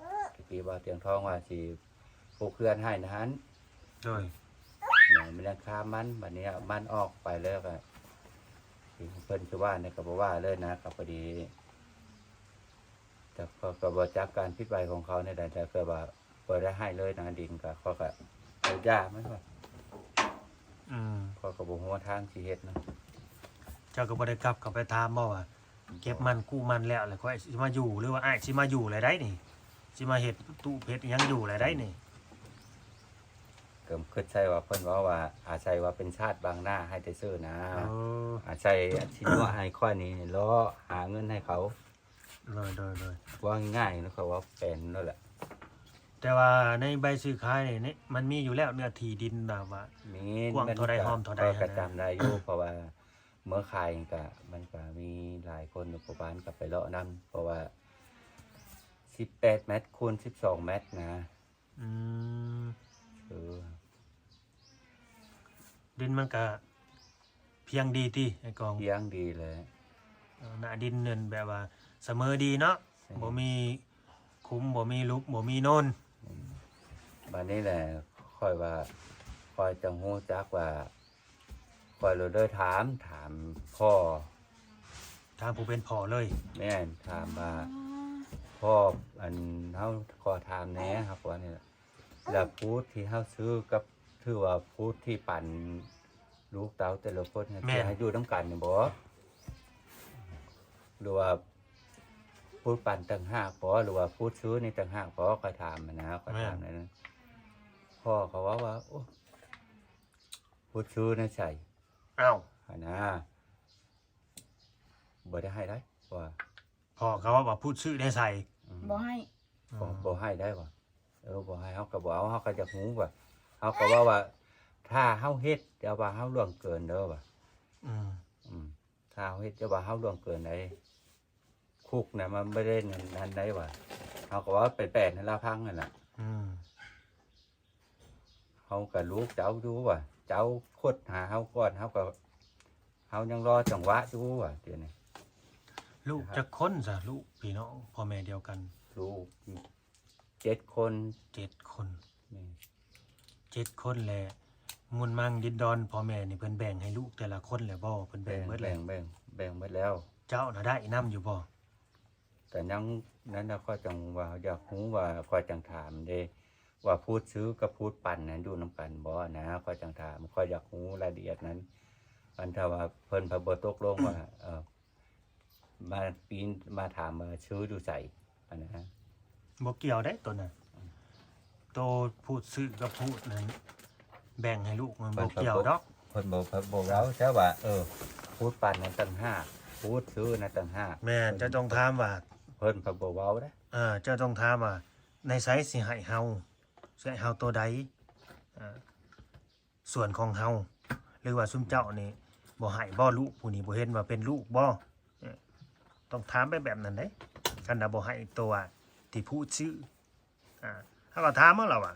ທີ່ວ່າຕຽງທອງວ່າຊິ ປູກເຮືອນໃຫ້ນະຫັ້ນ ໂດຍ ແມ່ນ ມັນຍັງຄາມັນ ບັດນີ້ມັນອອກໄປແລ້ວກະ ເພິ່ນຊິວ່າແນວກະບໍ່ວ່າເລີຍນະ ກະພໍດີ ແຕ່ເຂົາກະບໍ່ຈັກການຜິດໄຫວຂອງເຂົາແນວໃດ ແຕ່ເກີດວ່າບໍ່ໄດ້ໃຫ້ເລີຍນະ ດິນກະ ເຂົາກະເອົາຢາມັນວ່າ ອືມ ເຂົາກະບໍ່ຮູ້ວ່າທາງຊິເຮັດນະ ເຈົ້າກະບໍ່ໄດ້ກັບເຂົ້າໄປຖາມບໍ່ວ່າ ເກັບມັນກູ້ມັນແລ້ວ ແລ້ວຂ້ອຍຊິມາຢູ່ ຫຼືວ່າອ້າຍຊິມາຢູ່ແລ້ວໃດນີ້ ຊິມາເຮັດຕູບເຮັດຫຍັງຢູ່ແລ້ວໃດນີ້ ກໍຄິດໃສ່ວ່າເພິ່ນເວົ້າວ່າ ອາໄສວ່າເປັນຊາດບາງໜ້າໃຫ້ແຕ່ຊື່ນະ ເອີ ອາໄສຊິຍົວະໃຫ້ຂ້ອຍນີ້ເລາະຫາເງິນໃຫ້ເຂົາ ໂດຍ ໂດຍ ໂດຍ ເວົ້າງ່າຍໆເນາະ ເຂົາເວົ້າແປນນັ້ນແຫຼະ ແຕ່ວ່າໃນໃບຊື້ຂາຍນີ້ ມັນມີຢູ່ແລ້ວ ເນື້ອທີ່ດິນແບບວ່າ ມີ ກວ້າງເທົ່າໃດ ຫ້ອມເທົ່າໃດ ຂ້ອຍກໍຈຳໄດ້ຢູ່ ເພາະວ່າ ເມື່ອຂາຍກະ ມັນກະມີຫຼາຍຄົນຢູ່ ຜູ້ບ້ານກໍໄປເລາະນຳ ເພາະວ່າສິບແປດແມັດຄູນສິບສອງແມັດນະ ອືມ ເອີ ດິນມັນກະພຽງດີຕິ ອ້າຍກອງ? ພຽງດີແຫຼະ ເອີ ໜ້າດິນນັ້ນແບບວ່າສະເໝີດີເນາະ ແມ່ນ ບໍ່ມີຂຸມ ບໍ່ມີຫຼຸບ ບໍ່ມີໂນນ ອືມ ບາດນີ້ແຫຼະ ຂ້ອຍວ່າ ຂ້ອຍຈັ່ງຮູ້ຈັກວ່າ ຂ້ອຍເລີຍໄດ້ຖາມ ຖາມພໍ່ ຖາມຜູ້ເປັນພໍ່ເລີຍ ແມ່ນ ຖາມວ່າ ພໍ່ ອັນ ເຮົາຂໍຖາມແດ່ ເຮົາກໍວ່ານີ້ລະ ລະພູດທີ່ເຮົາຊື້ກັບ ຖືວ່າພູດທີ່ປັນລູກເຕົ້າແຕ່ລະຄົນ ແມ່ນ ຊິໃຫ້ຢູ່ນຳກັນນີ້ບໍ່ ຫຼືວ່າພູດປັນຕ່າງຫາກບໍ່ ຫຼືວ່າພູດຊື້ນີ້ຕ່າງຫາກບໍ່ ຂ້ອຍຖາມຫັ້ນນະ ຂ້ອຍຖາມນັ້ນ ພໍ່ເຂົາເວົ້າວ່າ ໂອ້ ພຸດຊື້ແນວໃສ ອ້າວ ຫັ້ນນະ ບໍ່ໄດ້ໃຫ້ໄດ໋ ວ່າ ພໍ່ເຂົາເວົ້າວ່າພຸດຊື້ແນວໃສ ອືມ ບໍ່ໃຫ້ ອືມ ບໍ່ໃຫ້ໄດ້ວ່າ ເອີ ບໍ່ໃຫ້ ເຮົາກໍບໍ່ເອົາ ເຮົາກໍຢາກຮູ້ວ່າ ເຮົາກໍເວົ້າວ່າ ຖ້າເຮົາເຮັດ ຢ່າວ່າເຮົາລ່ວງເກີນເດີວ່າ ອືມ ອືມ ຖ້າເຮົາເຮັດ ຢ່າວ່າເຮົາລ່ວງເກີນໃດ ຄຸກນະ ມັນບໍ່ໄດ້ນັ້ນໃດວ່າ ເຮົາກໍເວົ້າແປນໆໃຫ້ລາວຟັງຫັ້ນລະ ອືມ ເຮົາກໍລູກເຈົ້າຢູ່ວ່າ ເຈົ້າຄົດຫາເຮົາກ່ອນ ເຮົາກໍ ເຮົາຍັງລໍຈັງຫວະຢູ່ວ່າ ດຽວນີ້ ລູກຈັກຄົນຊະ ລູກພີ່ນ້ອງພໍ່ແມ່ດຽວກັນ? ລູກເຈັດຄົນ ເຈັດຄົນ ແມ່ນ ເຈັດຄົນ ແລະ ມູນມັງດິນດອນພໍ່ແມ່ນີ້ ເພິ່ນແບ່ງໃຫ້ລູກແຕ່ລະຄົນແລ້ວບໍ່? ເພິ່ນແບ່ງເບິດແລ້ວ ແບ່ງ ແບ່ງ ແບ່ງເບິດແລ້ວ ເຈົ້ານະໄດ້ນຳຢູ່ບໍ່? ກະຍັງນັ້ນນະ ຂ້ອຍຈັ່ງວ່າຢາກຮູ້ວ່າ ຂ້ອຍຈັ່ງຖາມເດ້ ວ່າພູດຊື້ກັບພູດປັນນັ້ນຢູ່ນຳກັນບໍ່ນະ ຂ້ອຍຈັ່ງຖາມ ຂ້ອຍຢາກຮູ້ລາຍລະອຽດນັ້ນ ອັນຖ້າວ່າເພິ່ນພັດບໍ່ຕົກລົງວ່າ ເອີ ມາປີນ ມາຖາມວ່າຊື້ຢູ່ໃສ ອັນນັ້ນນະ ບໍ່ກ່ຽວເດ້ໂຕນັ້ນ ໂຕພູດຊື້ກັບພູດນັ້ນ ແບ່ງໃຫ້ລູກມັນບໍ່ກ່ຽວດອກ ເພິ່ນບໍ່ ເພິ່ນບໍ່ເວົ້າ ເຈົ້າວ່າ ເອີ ພູດປັນນັ້ນຕ່າງຫາກ ພູດຊື້ນັ້ນຕ່າງຫາກ ແມ່ນ ເຈົ້າຕ້ອງຖາມວ່າ ເພິ່ນກໍບໍ່ເວົ້າເດ້ ເອີ ເຈົ້າຕ້ອງຖາມວ່າ ໃນໃສຊິໃຫ້ເຮົາ ຊິໃຫ້ເຮົາໂຕໃດ ເອີ ສ່ວນຂອງເຮົາ ຫຼືວ່າຊຸມເຈົ້ານີ້ບໍ່ໃຫ້ບໍ່ ລູກຜູ້ນີ້ບໍ່ເຫັນວ່າເປັນລູກບໍ່? ເອີ ຕ້ອງຖາມໄປແບບນັ້ນເດ້ ຄັນວ່າບໍ່ໃຫ້ໂຕທີ່ພູດຊື້ ອ່າ ເຮົາກໍຖາມເອົາລະວ່າ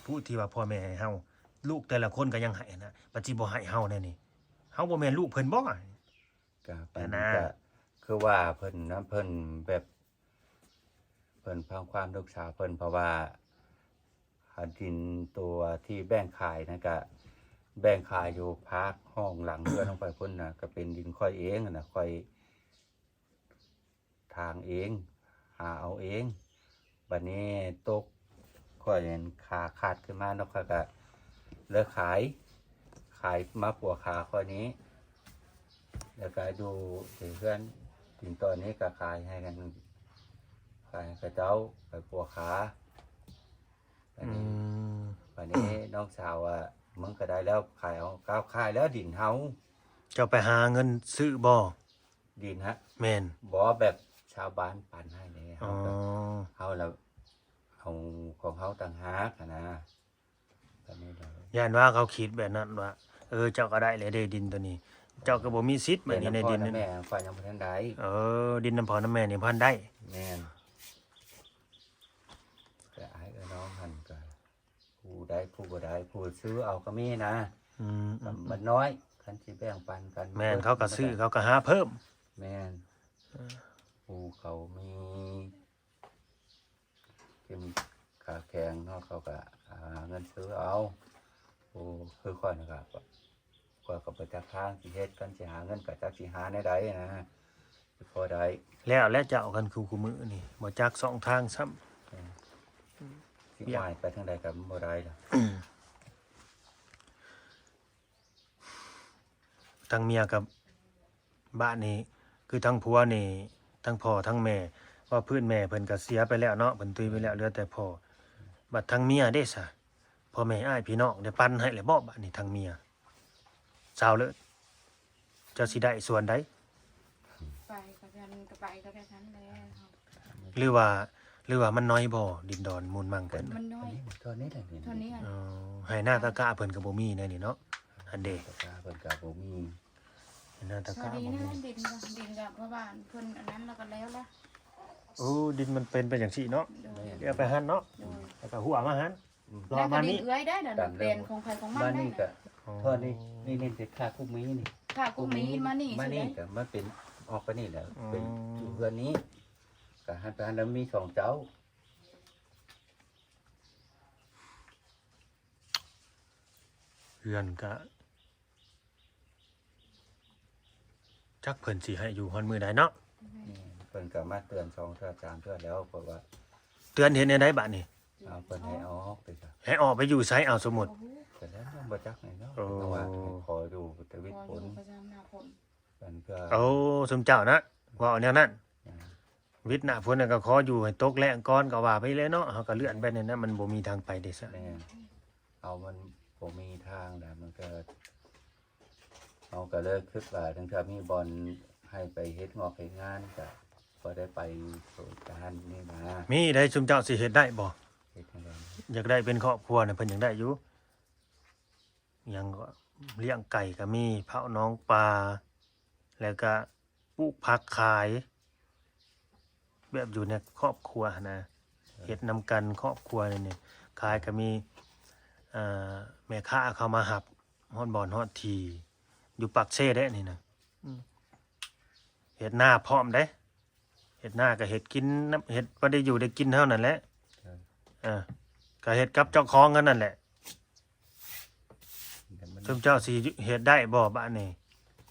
ຜູ້ທີ່ວ່າພໍ່ແມ່ໃຫ້ເຮົາ ລູກແຕ່ລະຄົນກໍຍັງໃຫ້ຫັ້ນນະ ບັດຊິບໍ່ໃຫ້ເຮົາແນວນີ້ ເຮົາບໍ່ແມ່ນລູກເພິ່ນບໍ່? ກະປານນີ້ ອັນນະ ກະຄືວ່າເພິ່ນນະ ເພິ່ນແບບ ເພິ່ນຟັງຄວາມລູກສາວເພິ່ນ ເພາະວ່າ ອາ ດິນຕົວທີ່ແບ່ງຂາຍນັ້ນ ກະແບ່ງຂາຍຢູ່ພາກຫ້ອງຫຼັງເຮືອນລົງໄປພຸ້ນນະ ກະເປັນດິນຂ້ອຍເອງຫັ້ນນະ ຂ້ອຍ ຖາງເອງ ຫາເອົາເອງ ບາດນີ້ຕົກ ຂ້ອຍເຫັນຂາຂາດຂຶ້ນມາເນາະ ຂ້ອຍກະເລີກຂາຍ ຂາຍມາປົວຂາຂ້ອຍນີ້ ແລ້ວກະຢູ່ທີ່ເຮືອນ ດິນຕອນນີ້ກໍຂາຍໃຫ້ກັນ ຂາຍໃຫ້ເຂົາເຈົ້າໄປປົວຂາ. ບາດນີ້ ອືມ ບາດນີ້ນ້ອງສາວວ່າ ມຶງກໍໄດ້ແລ້ວ ຂາຍເອົາ ເຂົາຂາຍແລ້ວດິນເຮົາ. ເຈົ້າໄປຫາເງິນຊື້ບໍ່? ດິນຫະ? ແມ່ນ. ບໍ່ ແບບຊາວບ້ານປັນໃຫ້ເດ້. ເຮົາກໍ ອໍ ເຮົາລະເອົາຂອງເຮົາຕ່າງຫາກຫັ້ນນະ. ແບບນີ້ເດີ. ຢ້ານວ່າເຂົາຄິດແບບນັ້ນວ່າ ເອີ ເຈົ້າກໍໄດ້ແລ້ວເດ້ດິນໂຕນີ້ ເຈົ້າກໍບໍ່ມີສິດແບບນີ້ໃນດິນນັ້ນ. ແມ່ຂ້ອຍຍັງບໍ່ທັນໄດ້. ເອີ ດິນນຳພໍ່ນຳແມ່ນີ້ບໍ່ທັນໄດ້. ແມ່ນ. ກໍອ້າຍເອື້ອຍນ້ອງຫັ້ນກໍ ຜູ້ໄດ້ຜູ້ບໍ່ໄດ້ ຜູ້ຊື້ເອົາກໍມີນະ. ອືມ ມັນ ອືມ ມັນນ້ອຍ ຄັນຊິແບ່ງປັນກັນ. ແມ່ນ ເຂົາກໍຊື້ ເຂົາກໍຫາເພີ່ມ. ແມ່ນ. ເອີ ຜູ້ເຂົາມີ ເປັນຂາແຂງເນາະ ເຂົາກໍຫາເງິນຊື້ເອົາ. ໂອ້ ຄືຂ້ອຍນະ ກໍ ຂ້ອຍກໍບໍ່ຈັກທາງຊິເຮັດ ຄັນຊິຫາເງິນກໍຈັກຊິຫາແນວໃດນະ ຊິພໍໄດ້. ແລ້ວ ແລ້ວເຈົ້າ ຄັນຄືຄູ່ມື້ນີ້ ບໍ່ຈັກຊ່ອງທາງຊ້ຳ. ເອີ ຊິຫວາຍໄປທາງໃດກໍບໍ່ໄດ້ລະ. ທັງເມຍກັບບ້ານນີ້ ຄືທັງຜົວນີ້ ທັງພໍ່ທັງແມ່ ວ່າພື້ນແມ່ເພິ່ນກໍເສຍໄປແລ້ວເນາະ ເພິ່ນຕຸຍໄປແລ້ວ ເຫຼືອແຕ່ພໍ່. ບັດທັງເມຍເດ້ຊະ ພໍ່ແມ່ອ້າຍພີ່ນ້ອງໄດ້ປັນໃຫ້ແລ້ວບໍ່? ບັດນີ້ທັງເມຍ ຊາວເລີດ ເຈົ້າຊິໄດ້ສ່ວນໃດ? ໄປກໍແມ່ນ ກໍໄປກໍແບບນັ້ນແຫຼະ. ຫຼືວ່າ ຫຼືວ່າມັນນ້ອຍບໍ່ ດິນດອນມູນມັງເພິ່ນ? ມັນນ້ອຍ ເທົ່ານີ້ແຫຼະ. ເທົ່ານີ້. ອໍ ໄຮ່ນາຕາກ້າເພິ່ນກໍບໍ່ມີແນວນີ້ເນາະ ຫັ້ນເດ້. ຕາກ້າເພິ່ນກໍບໍ່ມີ ໄຮ່ນາຕາກ້າບໍ່ມີ. ດິນກໍ ດິນກໍເພາະວ່າເພິ່ນອັນນັ້ນແລ້ວກໍແລ້ວລະ. ໂອ້ ດິນມັນເປັນໄປຈັ່ງຊີ້ເນາະ. ໂດຍ. ເອົາໄປຫັ້ນເນາະ. ໂດຍ. ແລ້ວກໍຫົວມາຫັ້ນ. ອືມ ລໍມານີ້ ເອື້ອຍໄດ້ ແປນຂອງໃຜຂອງມັນ. ມານີ້ກໍ ອໍ ເທົ່ານີ້ ນີ້ ນີ້ ນີ້ ຂ້າກຸ້ງມີນີ້ ຂ້າກຸ້ງມີມານີ້ ມານີ້ກໍມາເປັນອອກໄປນີ້ແຫຼະ. ອໍ ເປັນຢູ່ເຮືອນນີ້ ກໍຫັ້ນໄປຫັ້ນແລ້ວມີສອງເຈົ້າ. ເຮືອນກະ ຈັກເພິ່ນຊິໃຫ້ຢູ່ຮອດມື້ໃດເນາະ. ແມ່ນ. ເພິ່ນກໍມາເຕືອນສອງເທື່ອສາມເທື່ອແລ້ວ ເພາະວ່າ ເຕືອນເຮັດແນວໃດບາດນີ້? ເອົາເພິ່ນໃຫ້ອອກໄປຊະ. ໃຫ້ອອກໄປຢູ່ໃສ? ເອົາ ສົມມຸດ ກໍແລ້ວ ບໍ່ຈັກແຫຼະເນາະ. ໂອ້ ເພາະວ່າໃຫ້ຂໍຢູ່ແຕ່ວິດຝົນ ຂໍຢູ່ປະຈຳໜ້າຝົນ. ເພິ່ນກໍ ໂອ້ ຊຸມເຈົ້ານະ ເວົ້າແນວນັ້ນ. ອ່າ ວິດໜ້າຝົນກໍຂໍຢູ່ໃຫ້ຕົກແລ້ງກ່ອນ ກໍວ່າໄປແຫຼະເນາະ. ເຮົາກໍເລື່ອນໄປນີ້ນະ ມັນບໍ່ມີທາງໄປເດ້ຊະ. ແມ່ນ. ເອົາ ມັນບໍ່ມີທາງແລ້ວ ມັນກໍ ເຮົາກໍເລີຍຄິດວ່າ ຈັ່ງເທື່ອມີບ່ອນໃຫ້ໄປເຮັດງອກເຮັດງານ ກໍພໍໄດ້ໄປໂຕຈານນີ້ນະ. ມີໄດ໋ ຊຸມເຈົ້າຊິເຮັດໄດ້ບໍ່? ເຮັດຈັ່ງໃດ? ຢາກໄດ້ເປັນຄອບຄົວນະ ເພິ່ນຢາກໄດ້ຢູ່. ຫຍັງກໍ ລ້ຽງໄກ່ກໍມີ ເຝົ້າໜອງປາ ແລ້ວກໍປູກຜັກຂາຍ ແບບຢູ່ໃນຄອບຄົວຫັ້ນນະ. ເອີ ເຮັດນຳກັນຄອບຄົວນີ້ ຂາຍກໍມີ ເອີ ແມ່ຄ້າເຂົ້າມາຮັບຮອດບ່ອນຮອດທີ່ ຢູ່ປາກເຊເດ້ນີ້ນະ. ອືມ ເຮັດນາພ້ອມເດ້. ເຮັດນາກໍເຮັດກິນນຳ ເຮັດພໍໄດ້ຢູ່ໄດ້ກິນເຮົານັ້ນແຫຼະ. ເອີ ເອີ ກໍເຮັດກັບເຈົ້າຂອງເຮົານັ້ນແຫຼະ. ແຕ່ມັນ ຊຸມເຈົ້າຊິເຮັດໄດ້ບໍ່ບາດນີ້?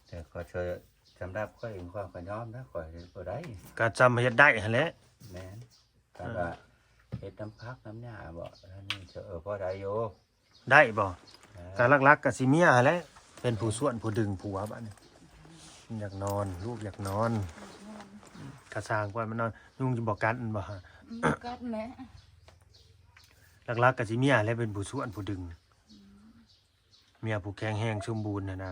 ແຕ່ຂ້ອຍ ສຳລັບຂ້ອຍເອງ ຂ້ອຍກໍຍອມນະ ຂ້ອຍເຮັດບໍ່ໄດ້. ກໍຊ່ຳເຮັດໄດ້ຫັ້ນແຫຼະ. ແມ່ນ. ເອີ ຖ້າວ່າເຮັດນຳຜັກນຳຫຍ້າບໍ ອັນນີ້ ເອີ ພໍໄດ້ຢູ່. ໄດ້ບໍ່? ເອີ ກໍຫຼັກໆກໍຊິເມຍຫັ້ນແຫຼະ ເປັນຜູ້ຊວນຜູ້ດຶງຜົວບາດນີ້. ຢາກນອນ ລູກຢາກນອນ ກະຊ່າງ ປ່ອຍມັນນອນ. ຍຸງຈະບໍ່ກັດມັນບໍ່? ອືມ ບໍ່ກັດແຫຼະ. ຫຼັກໆກໍຊິເມຍແຫຼະເປັນຜູ້ຊວນຜູ້ດຶງ. ອືມ ເມຍຜູ້ແຂງແຮງສົມບູນຫັ້ນນະ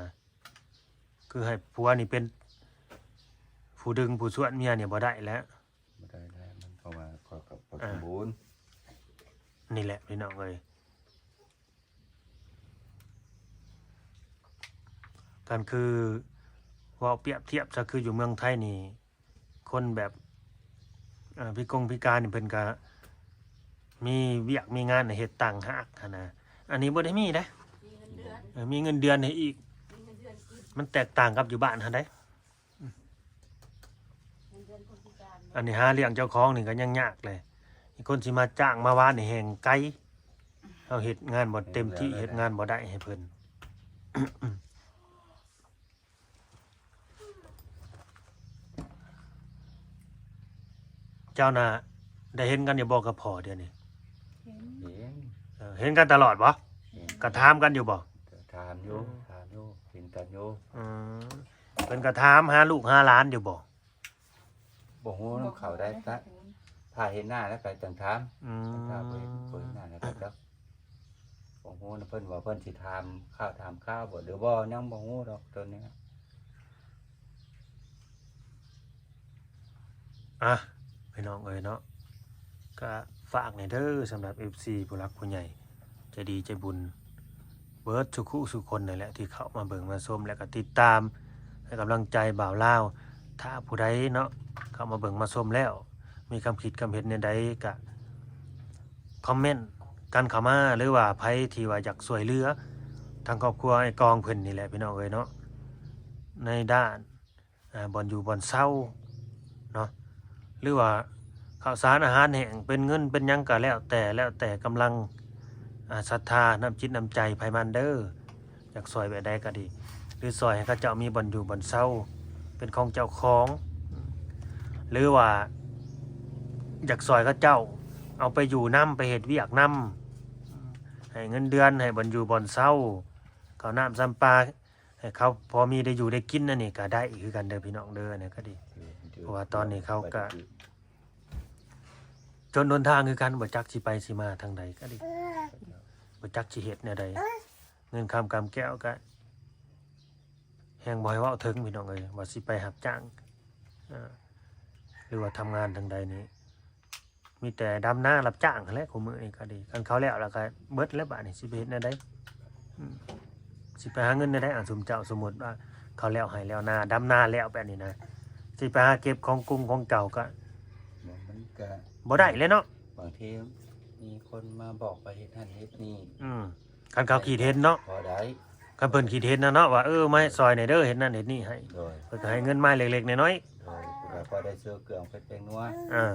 ຄືໃຫ້ຜົວນີ້ເປັນຜູ້ດຶງຜູ້ຊວນເມຍນີ້ບໍ່ໄດ້ແຫຼະ. ບໍ່ໄດ້ແລ້ວ ມັນ ເພາະວ່າຂ້ອຍກໍບໍ່ ອ່າ ສົມບູນ. ນີ້ແຫຼະພີ່ນ້ອງເອີຍ ກໍຄືເວົ້າປຽບທຽບຊະ ຄືຢູ່ເມືອງໄທນີ້ ຄົນແບບ ເອີ ພິກົງພິການນີ້ ເພິ່ນກໍມີວຽກມີງານໃຫ້ເຮັດຕ່າງຫາກຫັ້ນນະ. ອັນນີ້ບໍ່ໄດ້ມີເດ້. ມີເງິນເດືອນ. ເອີ ມີເງິນເດືອນໃຫ້ອີກ. ມີເງິນເດືອນກິນ. ມັນແຕກຕ່າງກັບຢູ່ບ້ານຫັ້ນໃດ. ອັນນີ້ຫາລ້ຽງເຈົ້າຂອງນີ້ກໍຍັງຍາກເລີຍ ຄົນຊິມາຈ້າງມາວານນີ້ແຮ່ງໄກ. ເຮົາເຮັດງານບໍ່ເຕັມທີ່ ເຮັດງານບໍ່ໄດ້ໃຫ້ເພິ່ນ. ເຈົ້ານະ ໄດ້ເຫັນກັນຢູ່ບໍ່ກັບພໍ່ດຽວນີ້? ເຫັນ. ເຫັນ. ເອີ ເຫັນກັນຕະຫຼອດບໍ່? ເຫັນ. ກໍຖາມກັນຢູ່ບໍ່? ກໍຖາມຢູ່. ອືມ. ຖາມຢູ່ ເຫັນກັນຢູ່. ອືມ. ເພິ່ນກໍຖາມຫາລູກຫາຫຼານຢູ່ບໍ່? ບໍ່ຮູ້ນຳເຂົາໄດ້ ຖ້າເຫັນໜ້າແລ້ວກໍຈັ່ງຖາມ. ອືມ ຖ້າບໍ່ເຫັນ ບໍ່ເຫັນໜ້າແລ້ວກໍຈັກ ບໍ່ຮູ້ນຳເພິ່ນວ່າເພິ່ນຊິຖາມຂ່າວຖາມຄາວບໍ່ ຫຼືບໍ່ ຍັງບໍ່ຮູ້ດອກໂຕນີ້. ອ່ະ ພີ່ນ້ອງເອີຍເນາະ ກະຝາກແດ່ເດີ ສຳລັບເອັຟຊີ ຜູ້ຫຼັກຜູ້ໃຫຍ່ ໃຈດີໃຈບຸນ ເບິດສູ່ຄູ່ສູ່ຄົນນັ້ນແຫຼະ ທີ່ເຂົ້າມາເບິ່ງມາຊົມ ແລະກະຕິດຕາມໃຫ້ກຳລັງໃຈບ່າວລາວ. ຖ້າຜູ້ໃດເນາະ ເຂົ້າມາເບິ່ງມາຊົມແລ້ວ ມີຄຳຄິດຄຳເຫັນແນວໃດກະຄອມເມັນກັນເຂົ້າມາ ຫຼືວ່າໃຜທີ່ວ່າຢາກຊ່ວຍເຫຼືອທາງຄອບຄົວອ້າຍກອງເພິ່ນນີ້ແຫຼະ ພີ່ນ້ອງເອີຍເນາະ ໃນດ້ານ ອ່າ ບ່ອນຢູ່ບ່ອນເຊົາເນາະ ຫຼືວ່າເຂົ້າສານອາຫານແຫ້ງ ເປັນເງິນເປັນຫຍັງກໍແລ້ວແຕ່ ແລ້ວແຕ່ກຳລັງ ອ່າ ສັດທາ ນ້ຳຈິດນ້ຳໃຈໃຜມັນເດີ ຢາກຊ່ອຍແບບໃດກໍດີ ຫຼືຊ່ອຍໃຫ້ເຂົາເຈົ້າມີບ່ອນຢູ່ບ່ອນເຊົາ ເປັນຂອງເຈົ້າຂອງ ຫຼືວ່າຢາກຊ່ອຍເຂົາເຈົ້າເອົາໄປຢູ່ນຳ ໄປເຮັດວຽກນຳ ໃຫ້ເງິນເດືອນ ໃຫ້ບ່ອນຢູ່ບ່ອນເຊົາ ເຂົ້ານ້ຳຊຳປາ ໃຫ້ເຂົາພໍມີໄດ້ຢູ່ໄດ້ກິນ ອັນນີ້ກໍໄດ້ຄືກັນເດີພີ່ນ້ອງເດີ ອັນນີ້ກໍດີ. ເພາະວ່າຕອນນີ້ເຂົາກໍຈົນຫົນທາງຄືກັນ ບໍ່ຈັກຊິໄປຊິມາທາງໃດກໍດີ ບໍ່ຈັກຊິເຮັດແນວໃດ ເງິນຄຳກຳແກ້ວກໍແຮງບໍ່ໃຫ້ເວົ້າເຖິງພີ່ນ້ອງເອີຍ ວ່າຊິໄປຮັບຈ້າງ ເອີ ຫຼືວ່າທຳງານທາງໃດນີ້ ມີແຕ່ດຳນາຮັບຈ້າງຫັ້ນແຫຼະ ຄູ່ມື້ນີ້ກໍດີ ຄັນເຂົາແລ້ວແລ້ວກໍເບິດແລ້ວ ບາດນີ້ຊິໄປເຮັດແນວໃດ? ອືມ ຊິໄປຫາເງິນແນວໃດ? ອ່າ ຊຸມເຈົ້າ ສົມມຸດວ່າເຂົາແລ້ວໄຮ່ແລ້ວນາ ດຳນາແລ້ວແບບນີ້ນະ ຊິໄປຫາເກັບຂອງກຸງຂອງເກົ່າກໍ ມັນກໍບໍ່ໄດ້ແຫຼະເນາະ ບາງທີມີຄົນມາບອກໄປເຮັດຫັ້ນເຮັດນີ້ ອືມ ຄັນເຂົາຄິດເຫັນເນາະ ພໍໄດ້ ຄັນເພິ່ນຄິດເຫັນນະເນາະ ວ່າ ເອີ ມາຊ່ອຍແດ່ເດີ ເຮັດນັ້ນເຮັດນີ້ໃຫ້ ໂດຍ ເພິ່ນກໍໃຫ້ເງິນມາເລັກໆນ້ອຍໆ ໂດຍ ກໍພໍໄດ້ຊື້ເຄື່ອງເປັດແປ້ງນົວ ເອີ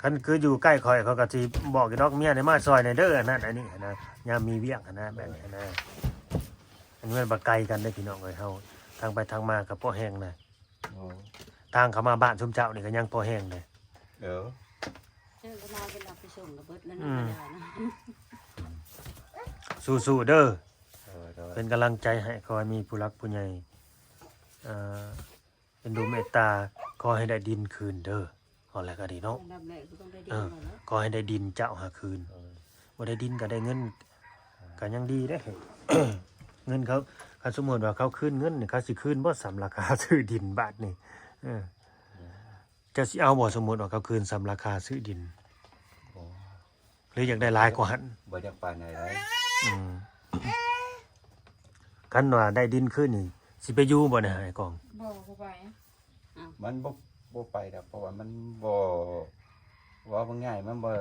ຄັນຄືຢູ່ໃກ້ຂ້ອຍ ເຂົາກໍຊິບອກຢູ່ດອກ ເມຍນີ້ມາຊ່ອຍແດ່ເດີ ອັນນັ້ນອັນນີ້ຫັ້ນນະ ຍາມມີວຽກຫັ້ນນະ ແບບນີ້ຫັ້ນນະ ອັນນີ້ມັນບໍ່ໄກກັນເດ້ພີ່ນ້ອງເອີຍ ເຮົາທາງໄປທາງມາກໍພໍແຮງນະ ໂອ້ ທາງເຂົ້າມາບ້ານຊຸມເຈົ້ານີ້ກໍຍັງພໍແຮງເດ້ ເອີ ເຈົ້າກໍມາເວລາໄປສົ່ງກໍເບິດແລ້ວ ອືມ ນະ ເວລານະ ສູ້ໆເດີ ໂດຍໆ ເປັນກຳລັງໃຈໃຫ້ ຂໍໃຫ້ມີຜູ້ຫຼັກຜູ້ໃຫຍ່ ເອີ ເປັນດູເມດຕາ ຂໍໃຫ້ໄດ້ດິນຄືນເດີ ເວົ້າແລ້ວກໍດີເນາະ ອັນດັບແລກກໍຕ້ອງໄດ້ດິນ ເອີ ກ່ອນເນາະ ຂໍໃຫ້ໄດ້ດິນເຈົ້າຫາຄືນ ເອີ ບໍ່ໄດ້ດິນກໍໄດ້ເງິນ ອ່າ ກໍຍັງດີເດ້ ເງິນເຂົາ ຄັນສົມມຸດວ່າເຂົາຄືນເງິນນີ້ ເຂົາຊິຄືນບໍ່ສ່ຳລາຄາຊື້ດິນບາດນີ້? ເອີ ເຈົ້າຊິເອົາບໍ່ ສົມມຸດວ່າເຂົາຄືນສ່ຳລາຄາຊື້ດິນ? ບໍ່ ຫຼືຢາກໄດ້ຫຼາຍກວ່າຫັ້ນ? ບໍ່ຢາກປານໃດເດ້ ອືມ ຄັນວ່າໄດ້ດິນຄືນນີ້ ຊິໄປຢູ່ບໍ່ນີ້ ອ້າຍກອງ? ບໍ່ ບໍ່ໄປ ມັນບໍ່ ບໍ່ໄປດອກ ເພາະວ່າມັນບໍ່ ເວົ້າງ່າຍໆ ມັນບໍ່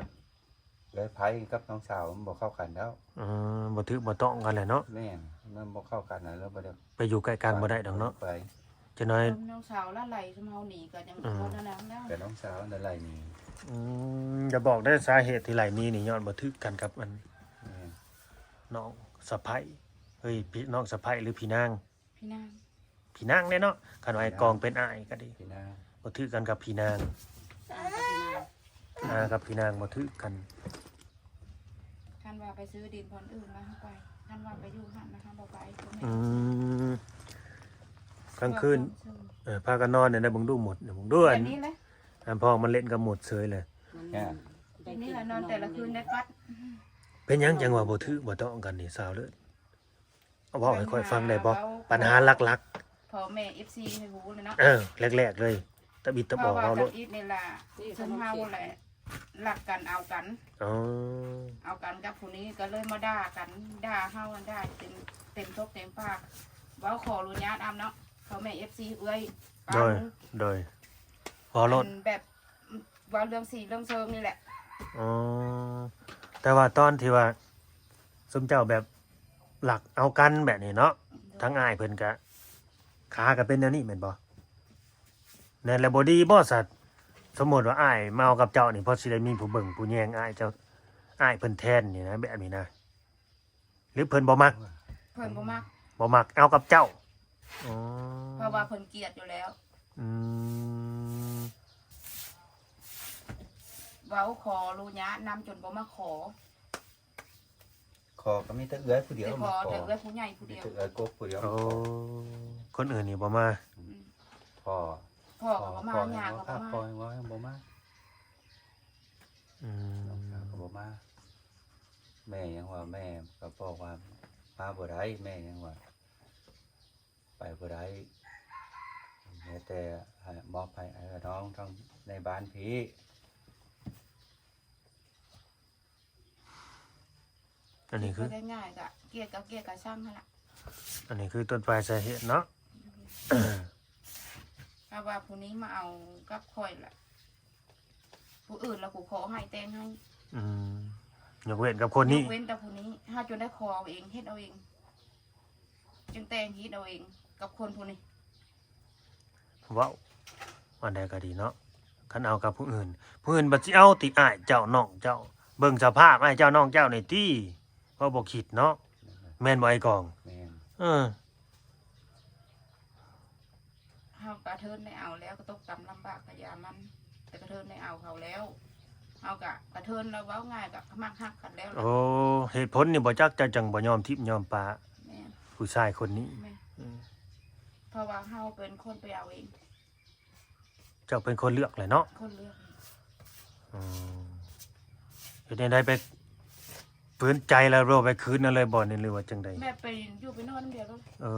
ເອື້ອຍໃຜກັບນ້ອງສາວມັນບໍ່ເຂົ້າກັນແລ້ວ ເອີ ບໍ່ຖືກບໍ່ຕ້ອງກັນແຫຼະເນາະ ແມ່ນ ມັນບໍ່ເຂົ້າກັນ ແລ້ວບໍ່ໄດ້ ໄປຢູ່ໃກ້ກັນບໍ່ໄດ້ດອກເນາະ ໄປ ຈັກໜ້ອຍ ນ້ອງສາວລະໄລ່ຊຸມເຮົາໜີກໍຍັງ ອືມ ບໍ່ນັ້ນແລ້ວ ແຕ່ນ້ອງສາວນັ້ນໄລ່ໜີ ອືມ ຢ່າບອກເດີ ສາເຫດທີ່ໄລ່ໜີນີ້ ຍ້ອນບໍ່ຖືກກັນກັບອັນ ແມ່ນ ນ້ອງສະໃພ້ ເອີຍ ພີ່ ນ້ອງສະໃພ້ ຫຼືພີ່ນາງ? ພີ່ນາງ ພີ່ນາງເດ້ເນາະ ຄັນວ່າອ້າຍກອງເປັນອ້າຍກໍດີ ພີ່ນາງ ບໍ່ຖືກກັນກັບພີ່ນາງ ອ້າຍກັບພີ່ນາງ ອ້າຍກັບພີ່ນາງບໍ່ຖືກກັນ ຄັນວ່າໄປຊື້ດິນບ່ອນອື່ນລະເຮົາໄປ ຄັນວ່າໄປຢູ່ຫັ້ນລະເຮົາບໍ່ໄປ ອືມ ກາງຄືນ ເອີ ພາກັນນອນແນວໃດ ເບິ່ງດູມົດ ເບິ່ງດູ ອັນນີ້ແຫຼະ ອັນພໍ່ມັນເຫຼັ້ນກັບມົດເສີຍເລີຍ ມັນ ແບບນີ້ລະ ນອນແຕ່ລະຄືນໄດ້ປັດ ເປັນຫຍັງຈັ່ງວ່າບໍ່ຖືກບໍ່ຕ້ອງກັນນີ້ ສາວເລີດ? ເວົ້າໃຫ້ຂ້ອຍຟັງໄດ້ບໍ່? ບັນຫາ ບັນຫາຫຼັກໆ ພໍ່ແມ່ເອັຟຊີໃຫ້ຮູ້ເລີຍເນາະ ເອີ ແລກໆເລີຍ ຕະບິດຕະບອ ເວົ້າໂລດ ເພາະວ່າທຳອິດນີ້ລະ ຊຸມເຮົາແຫຼະ ລັກກັນເອົາກັນ ອໍ ເອົາກັນກັບຜູ້ນີ້ ກໍເລີຍມາດ່າກັນ ດ່າເຮົາຫັ້ນ ດ່າເຕັມ ເຕັມຕົກເຕັມປາກ ເວົ້າຂໍອະນຸຍາດອຳເນາະ ພໍ່ແມ່ເອັຟຊີ ເອື້ອຍ ໂດຍ ໂດຍ ເວົ້າໂລດ ອັນແບບ ເວົ້າເລື່ອງສີເລື່ອງເຊີງນີ້ແຫຼະ ອໍ ແຕ່ວ່າຕອນທີ່ວ່າ ຊຸມເຈົ້າແບບລັກເອົາກັນແບບນີ້ເນາະ ໂດຍ ທາງອ້າຍເພິ່ນກະ ຂາກໍເປັນແນວນີ້ແມ່ນບໍ່? ແມ່ນແລ້ວບໍ່ດີບໍ່ສະ? ສົມມຸດວ່າອ້າຍມາເອົາກັບເຈົ້ານີ້ ພໍຊິໄດ້ມີຜູ້ເບິ່ງຜູ້ແຍງອ້າຍເຈົ້າ ອ້າຍເພິ່ນແທນນີ້ນະ ແບບນີ້ນະ ຫຼືເພິ່ນບໍ່ມັກ? ເພິ່ນບໍ່ມັກ ບໍ່ມັກເອົາກັບເຈົ້າ ອໍ ເພາະວ່າເພິ່ນກຽດຢູ່ແລ້ວ ອືມ ເວົ້າຂໍອະນຸຍາດນຳຈົນບໍ່ມາຂໍ ຂໍກໍມີແຕ່ເອື້ອຍຜູ້ດຽວມາຂໍ ແຕ່ເອື້ອຍຜູ້ໃຫຍ່ຜູ້ດຽວ ມີແຕ່ເອື້ອຍກົກຜູ້ດຽວ ໂອ້ ມາຂໍ ຄົນອື່ນນີ້ບໍ່ມາ ອືມ ພໍ່ ພໍ່ກໍບໍ່ມາ ພໍ່ກໍບໍ່ມາ ຍ່າກໍບໍ່ມາ ພໍ່ກໍບໍ່ມາ ອືມ ນ້ອງສາວກໍບໍ່ມາ ແມ່ຍັງວ່າ ແມ່ກໍບອກວ່າມາບໍ່ໄດ້ ແມ່ຍັງວ່າ ໄປບໍ່ໄດ້ ແມ້ແຕ່ໃຫ້ ມອບໃຫ້ອ້າຍນ້ອງທັງໃນບ້ານພີ້. ອັນນີ້ຄື ເວົ້າງ່າຍໆ ກະກຽດກໍກຽດກະຊັງຫັ້ນລະ ອັນນີ້ຄືຕົ້ນປາຍສາເຫດເນາະ ຖ້າວ່າຜູ້ນີ້ມາເອົາກັບຂ້ອຍລະ ຜູ້ອື່ນລະກູຂໍໃຫ້ແຕ່ງໃຫ້ ອືມ ຍົກເວັ້ນກັບຄົນນີ້ ຍົກເວັ້ນແຕ່ຜູ້ນີ້ ຫາຈົນໄດ້ຂໍເອົາເອງ ເຮັດເອົາເອງ ຈຶ່ງແຕ່ງເຮັດເອົາເອງກັບຄົນຜູ້ນີ້. ເວົ້າ ອັນໃດກໍດີເນາະ ຄັນເອົາກັບຜູ້ອື່ນ ຜູ້ອື່ນບັດຊິເອົາຕິ ອ້າຍເຈົ້າ ນ້ອງເຈົ້າ ເບິ່ງສະພາບອ້າຍເຈົ້າ ນ້ອງເຈົ້ານີ້ຕິ ເວົ້າບໍ່ຄິດເນາະ ແມ່ນບໍ່ອ້າຍກອງ? ແມ່ນ ເອີ ເຮົາກະເທີນໄດ້ເອົາແລ້ວ ກໍຕົກຕ່ຳລຳບາກກະຢ່າມັນ ແຕ່ກະເທີນໄດ້ເອົາເຂົາແລ້ວ ເຮົາກະ ກະເທີນແລ້ວ ເວົ້າງ່າຍກະມັກຮັກກັນແລ້ວລະ ໂອ້ ເຫດຜົນນີ້ບໍ່ຈັກ ເຈົ້າຈັ່ງບໍ່ຍອມຖິ້ມຍອມປະ ແມ່ນ ຜູ້ຊາຍຄົນນີ້ ແມ່ນ ອືມ ເພາະວ່າເຮົາເປັນຄົນໄປເອົາເອງ ເຈົ້າເປັນຄົນເລືອກແຫຼະເນາະ ຄົນເລືອກ ອືມ ເຮັດແນວໃດ ໄປ ຝືນໃຈແລ້ວບໍ່ ໄປຄືນນັ້ນເລີຍບໍ່ນີ້ ຫຼືວ່າຈັ່ງໃດ? ແມ່ໄປຢູ່ໄປນອນນຳດຽວໂລດ ເອີ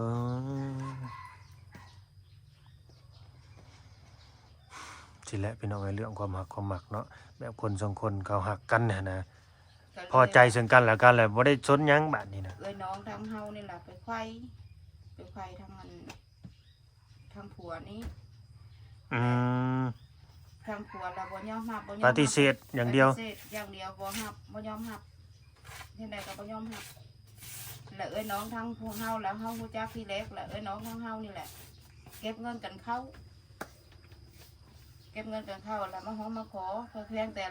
ຊີ້ແຫຼະພີ່ນ້ອງເອີຍ ເລື່ອງຄວາມຮັກຄວາມມັກເນາະ ແບບຄົນສອງຄົນເຂົາຮັກກັນຫັ້ນນະ ພໍໃຈເຊິ່ງກັນແລະກັນແລ້ວ ບໍ່ໄດ້ສົນຫຍັງບາດນີ້ນະ ເອື້ອຍນ້ອງທາງເຮົານີ້ລະໄປໄຂ ໄປໄຂທາງອັນ ທາງຜົວນີ້ ອືມ ທາງຜົວລະບໍ່ຍອມຮັບ ບໍ່ຍອມຮັບ ປະຕິເສດຢ່າງດຽວ ປະຕິເສດຢ່າງດຽວ ບໍ່ຮັບ ບໍ່ຍອມຮັບ ເຮັດໃດກໍບໍ່ຍອມຮັບ ລະເອື້ອຍນ້ອງທາງພວກເຮົາ ລະເຮົາຮູ້ຈັກທີແລກ ລະເອື້ອຍນ້ອງທາງເຮົານີ້ແຫຼະ ເກັບເງິນກັນເຂົ້າ ເກັບເງິນກັນເຂົ້າ ລະມາຮ້ອງມາຂໍ ພຽງແຕ່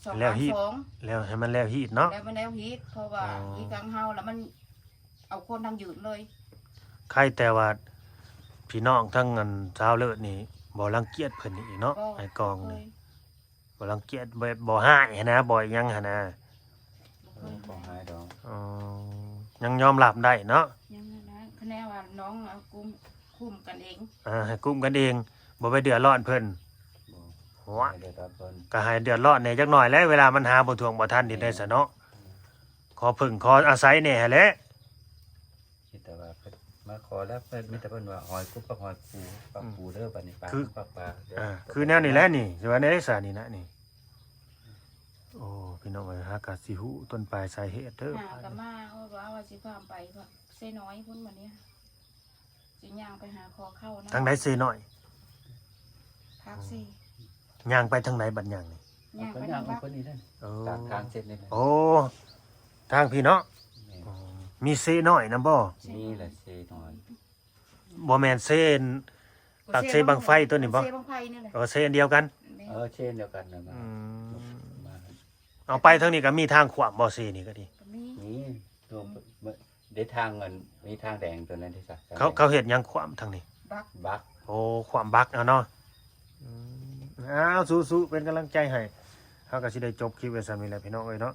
ສອງລ້ານສອງ ແລ້ວໃຫ້ມັນແລ້ວຮີດເນາະ ແລ້ວມັນແລ້ວຮີດ ເພາະວ່າ ອໍ ອີກທາງເຮົາລະມັນ ເອົາຄົນທັງຢືນເລີຍ ໃຄແຕ່ວ່າພີ່ນ້ອງທັງອັນຊາວເລີດນີ້ບໍ່ລັງກຽດເພິ່ນນີ້ເນາະ ບໍ່ ອ້າຍກອງນີ້ ບໍ່ລັງກຽດ ແບບບໍ່ຮ້າຍຫັ້ນນະ ບໍ່ຫຍັງຫັ້ນນະ ບໍ່ເຄີຍ ບໍ່ຮ້າຍດອກ ອໍ ຍັງຍອມຮັບໄດ້ເນາະ ຍັງນະ ຄະແນນວ່ານ້ອງ ອາ ກຸ້ມ ຄຸ້ມກັນເອງ ອາ ໃຫ້ກຸ້ມກັນເອງ ບໍ່ໄປເດືອດຮ້ອນເພິ່ນ ບໍ່ ໂອ້ຍ ໃຫ້ເດືອດຮ້ອນເພິ່ນ ກໍໃຫ້ເດືອດຮ້ອນແດ່ຈັກໜ້ອຍແຫຼະ ເວລາມັນຫາບໍ່ຖ້ວງບໍ່ທັນ ເຮັດໄດ້ຊະເນາະ ແມ່ນ ຂໍເພິ່ງຂໍອາໄສແດ່ຫັ້ນແຫຼະ ມີແຕ່ວ່າເພິ່ນມາຂໍແລ້ວ ເພິ່ນ ມີແຕ່ເພິ່ນວ່າຫອຍກຸບກັບຫອຍປູ ປາ ອືມ ປູເດີ ບາດນີ້ປາ ຄື ກັບປາເດີ ອ່າ ຄືແນວນີ້ແຫຼະນີ້ ຊິວ່າແນວໃດຊະນີ້ນະນີ້ ໂອ້ ພີ່ນ້ອງເອີຍ ຫາກະຊິຮູ້ຕົ້ນປາຍສາເຫດເດີ ຫາກະມາ ເອີ ວ່າ ວ່າຊິພາໄປເຊນ້ອຍພຸ້ນ ບາດນີ້ຊິຍ່າງໄປຫາຂໍເຂົ້ານຳ ທາງໃດເຊນ້ອຍ? ພາກເຊ ຍ່າງໄປທາງໃດບັດຍ່າງນີ້? ຍ່າງໄປທາງ ເອີ ຕາມທາງເສັ້ນນີ້ແຫຼະ ໂອ້ ທາງພີ້ເນາະ ແມ່ນ ອໍ ມີເຊນ້ອຍນຳບໍ່? ມີແຫຼະເຊນ້ອຍ ບໍ່ແມ່ນເຊ ປາກເຊບັ້ງໄຟຕົວນີ້ບໍ່? ເຊບັ້ງໄຟນີ້ແຫຼະ ເອີ ເຊອັນດຽວກັນ ແມ່ນ ເອີ ເຊອັນດຽວກັນນະ ອືມ ມາ ເອົາໄປທາງນີ້ກໍມີທາງຂວ້ຳບໍ່? ເຊນີ້ກໍດີ ກໍມີ ມີ ອືມ ເດ້ທາງອັນ ມີທາງແດງຕົວນັ້ນເດ້ຊະ ເຂົາ ເຂົາເຮັດຫຍັງຂວ້ຳທາງນີ້? ບັກ ບັກ ໂອ້ ຂວ້ຳບັກເອົາເນາະ ອືມ ອ້າວ ສູ້ໆ ເປັນກຳລັງໃຈໃຫ້ ເຮົາກໍຊິໄດ້ຈົບຄລິບໄວ້ສ່ຳນີ້ແຫຼະພີ່ນ້ອງເອີຍເນາະ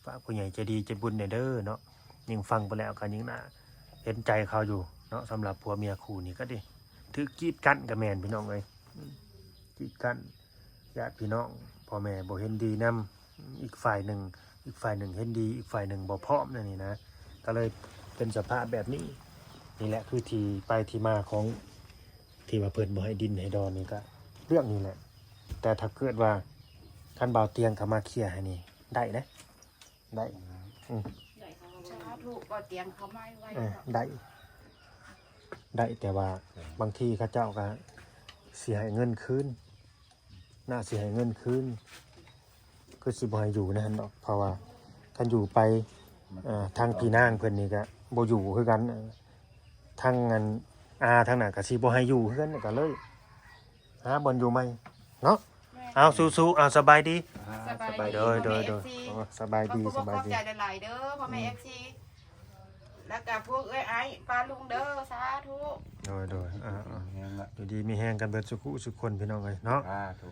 ຝາກຜູ້ໃຫຍ່ໃຈດີໃຈບຸນແດ່ເດີເນາະ ຍິ່ງຟັງໄປແລ້ວກໍຍິ່ງໜ້າເຫັນໃຈເຂົາຢູ່ເນາະ ສຳລັບຜົວເມຍຄູ່ນີ້ກໍດີ ຖືກກີດກັ້ນກໍແມ່ນພີ່ນ້ອງເອີຍ ອືມ ກີດກັ້ນ ຍາດພີ່ນ້ອງ ພໍ່ແມ່ບໍ່ເຫັນດີນຳ ອີກຝ່າຍໜຶ່ງ ອີກຝ່າຍໜຶ່ງເຫັນດີ ອີກຝ່າຍໜຶ່ງບໍ່ພ້ອມ ແນວນີ້ນະ ກໍເລີຍເປັນສະພາບແບບນີ້ ນີ້ແຫຼະຄືທີ່ໄປທີ່ມາຂອງ ທີ່ວ່າເພິ່ນບໍ່ໃຫ້ດິນໃຫ້ດອນນີ້ກໍເລື່ອງນີ້ແຫຼະ ແຕ່ຖ້າເກີດວ່າຄັນບ່າວຕຽງເຂົ້າມາເຄຍໃຫ້ນີ້ ໄດ້ເດ້ ໄດ້ ອືມ ສາທຸ ບ່າວຕຽງເຂົ້າມາໄວໆ ເອີ ເນາະ ໄດ້ ໄດ້ ແຕ່ວ່າບາງທີເຂົາເຈົ້າກໍຊິໃຫ້ເງິນຄືນ ໜ້າຊິໃຫ້ເງິນຄືນ ຄືຊິບໍ່ໃຫ້ຢູ່ໃນຫັ້ນດອກ ເພາະວ່າຄັນຢູ່ໄປ ເອີ ທາງພີ່ນາງເພິ່ນນີ້ກໍບໍ່ຢູ່ຄືກັນ ທາງອັນ ອາ ທາງນັ້ນກໍຊິບໍ່ໃຫ້ຢູ່ຄືກັນ ກໍເລີຍຫາບ່ອນຢູ່ໃໝ່ເນາະ ເອົາ ສູ້ໆ ເອົາ ສະບາຍດີ ອ່າ ສະບາຍດີ ສະບາຍດີ ໂດຍ ພໍ່ແມ່ ໂດຍ ເອັຟຊີ ໂອ້ ສະບາຍດີ ຂອບຄຸນ ສະບາຍດີ ຂອບໃຈຫຼາຍໆເດີ ພໍ່ແມ່ ອືມ ເອັຟຊີ ແລ້ວກະພວກເອື້ອຍອ້າຍປ້າລຸງເດີ ສາທຸ ໂດຍ ໂດຍ ອ່າ ອ່າ ແຮງລະ ຢູ່ດີມີແຮງກັນເບິດສຸຂູສຸຄົນ ພີ່ນ້ອງເອີຍເນາະ ສາທຸ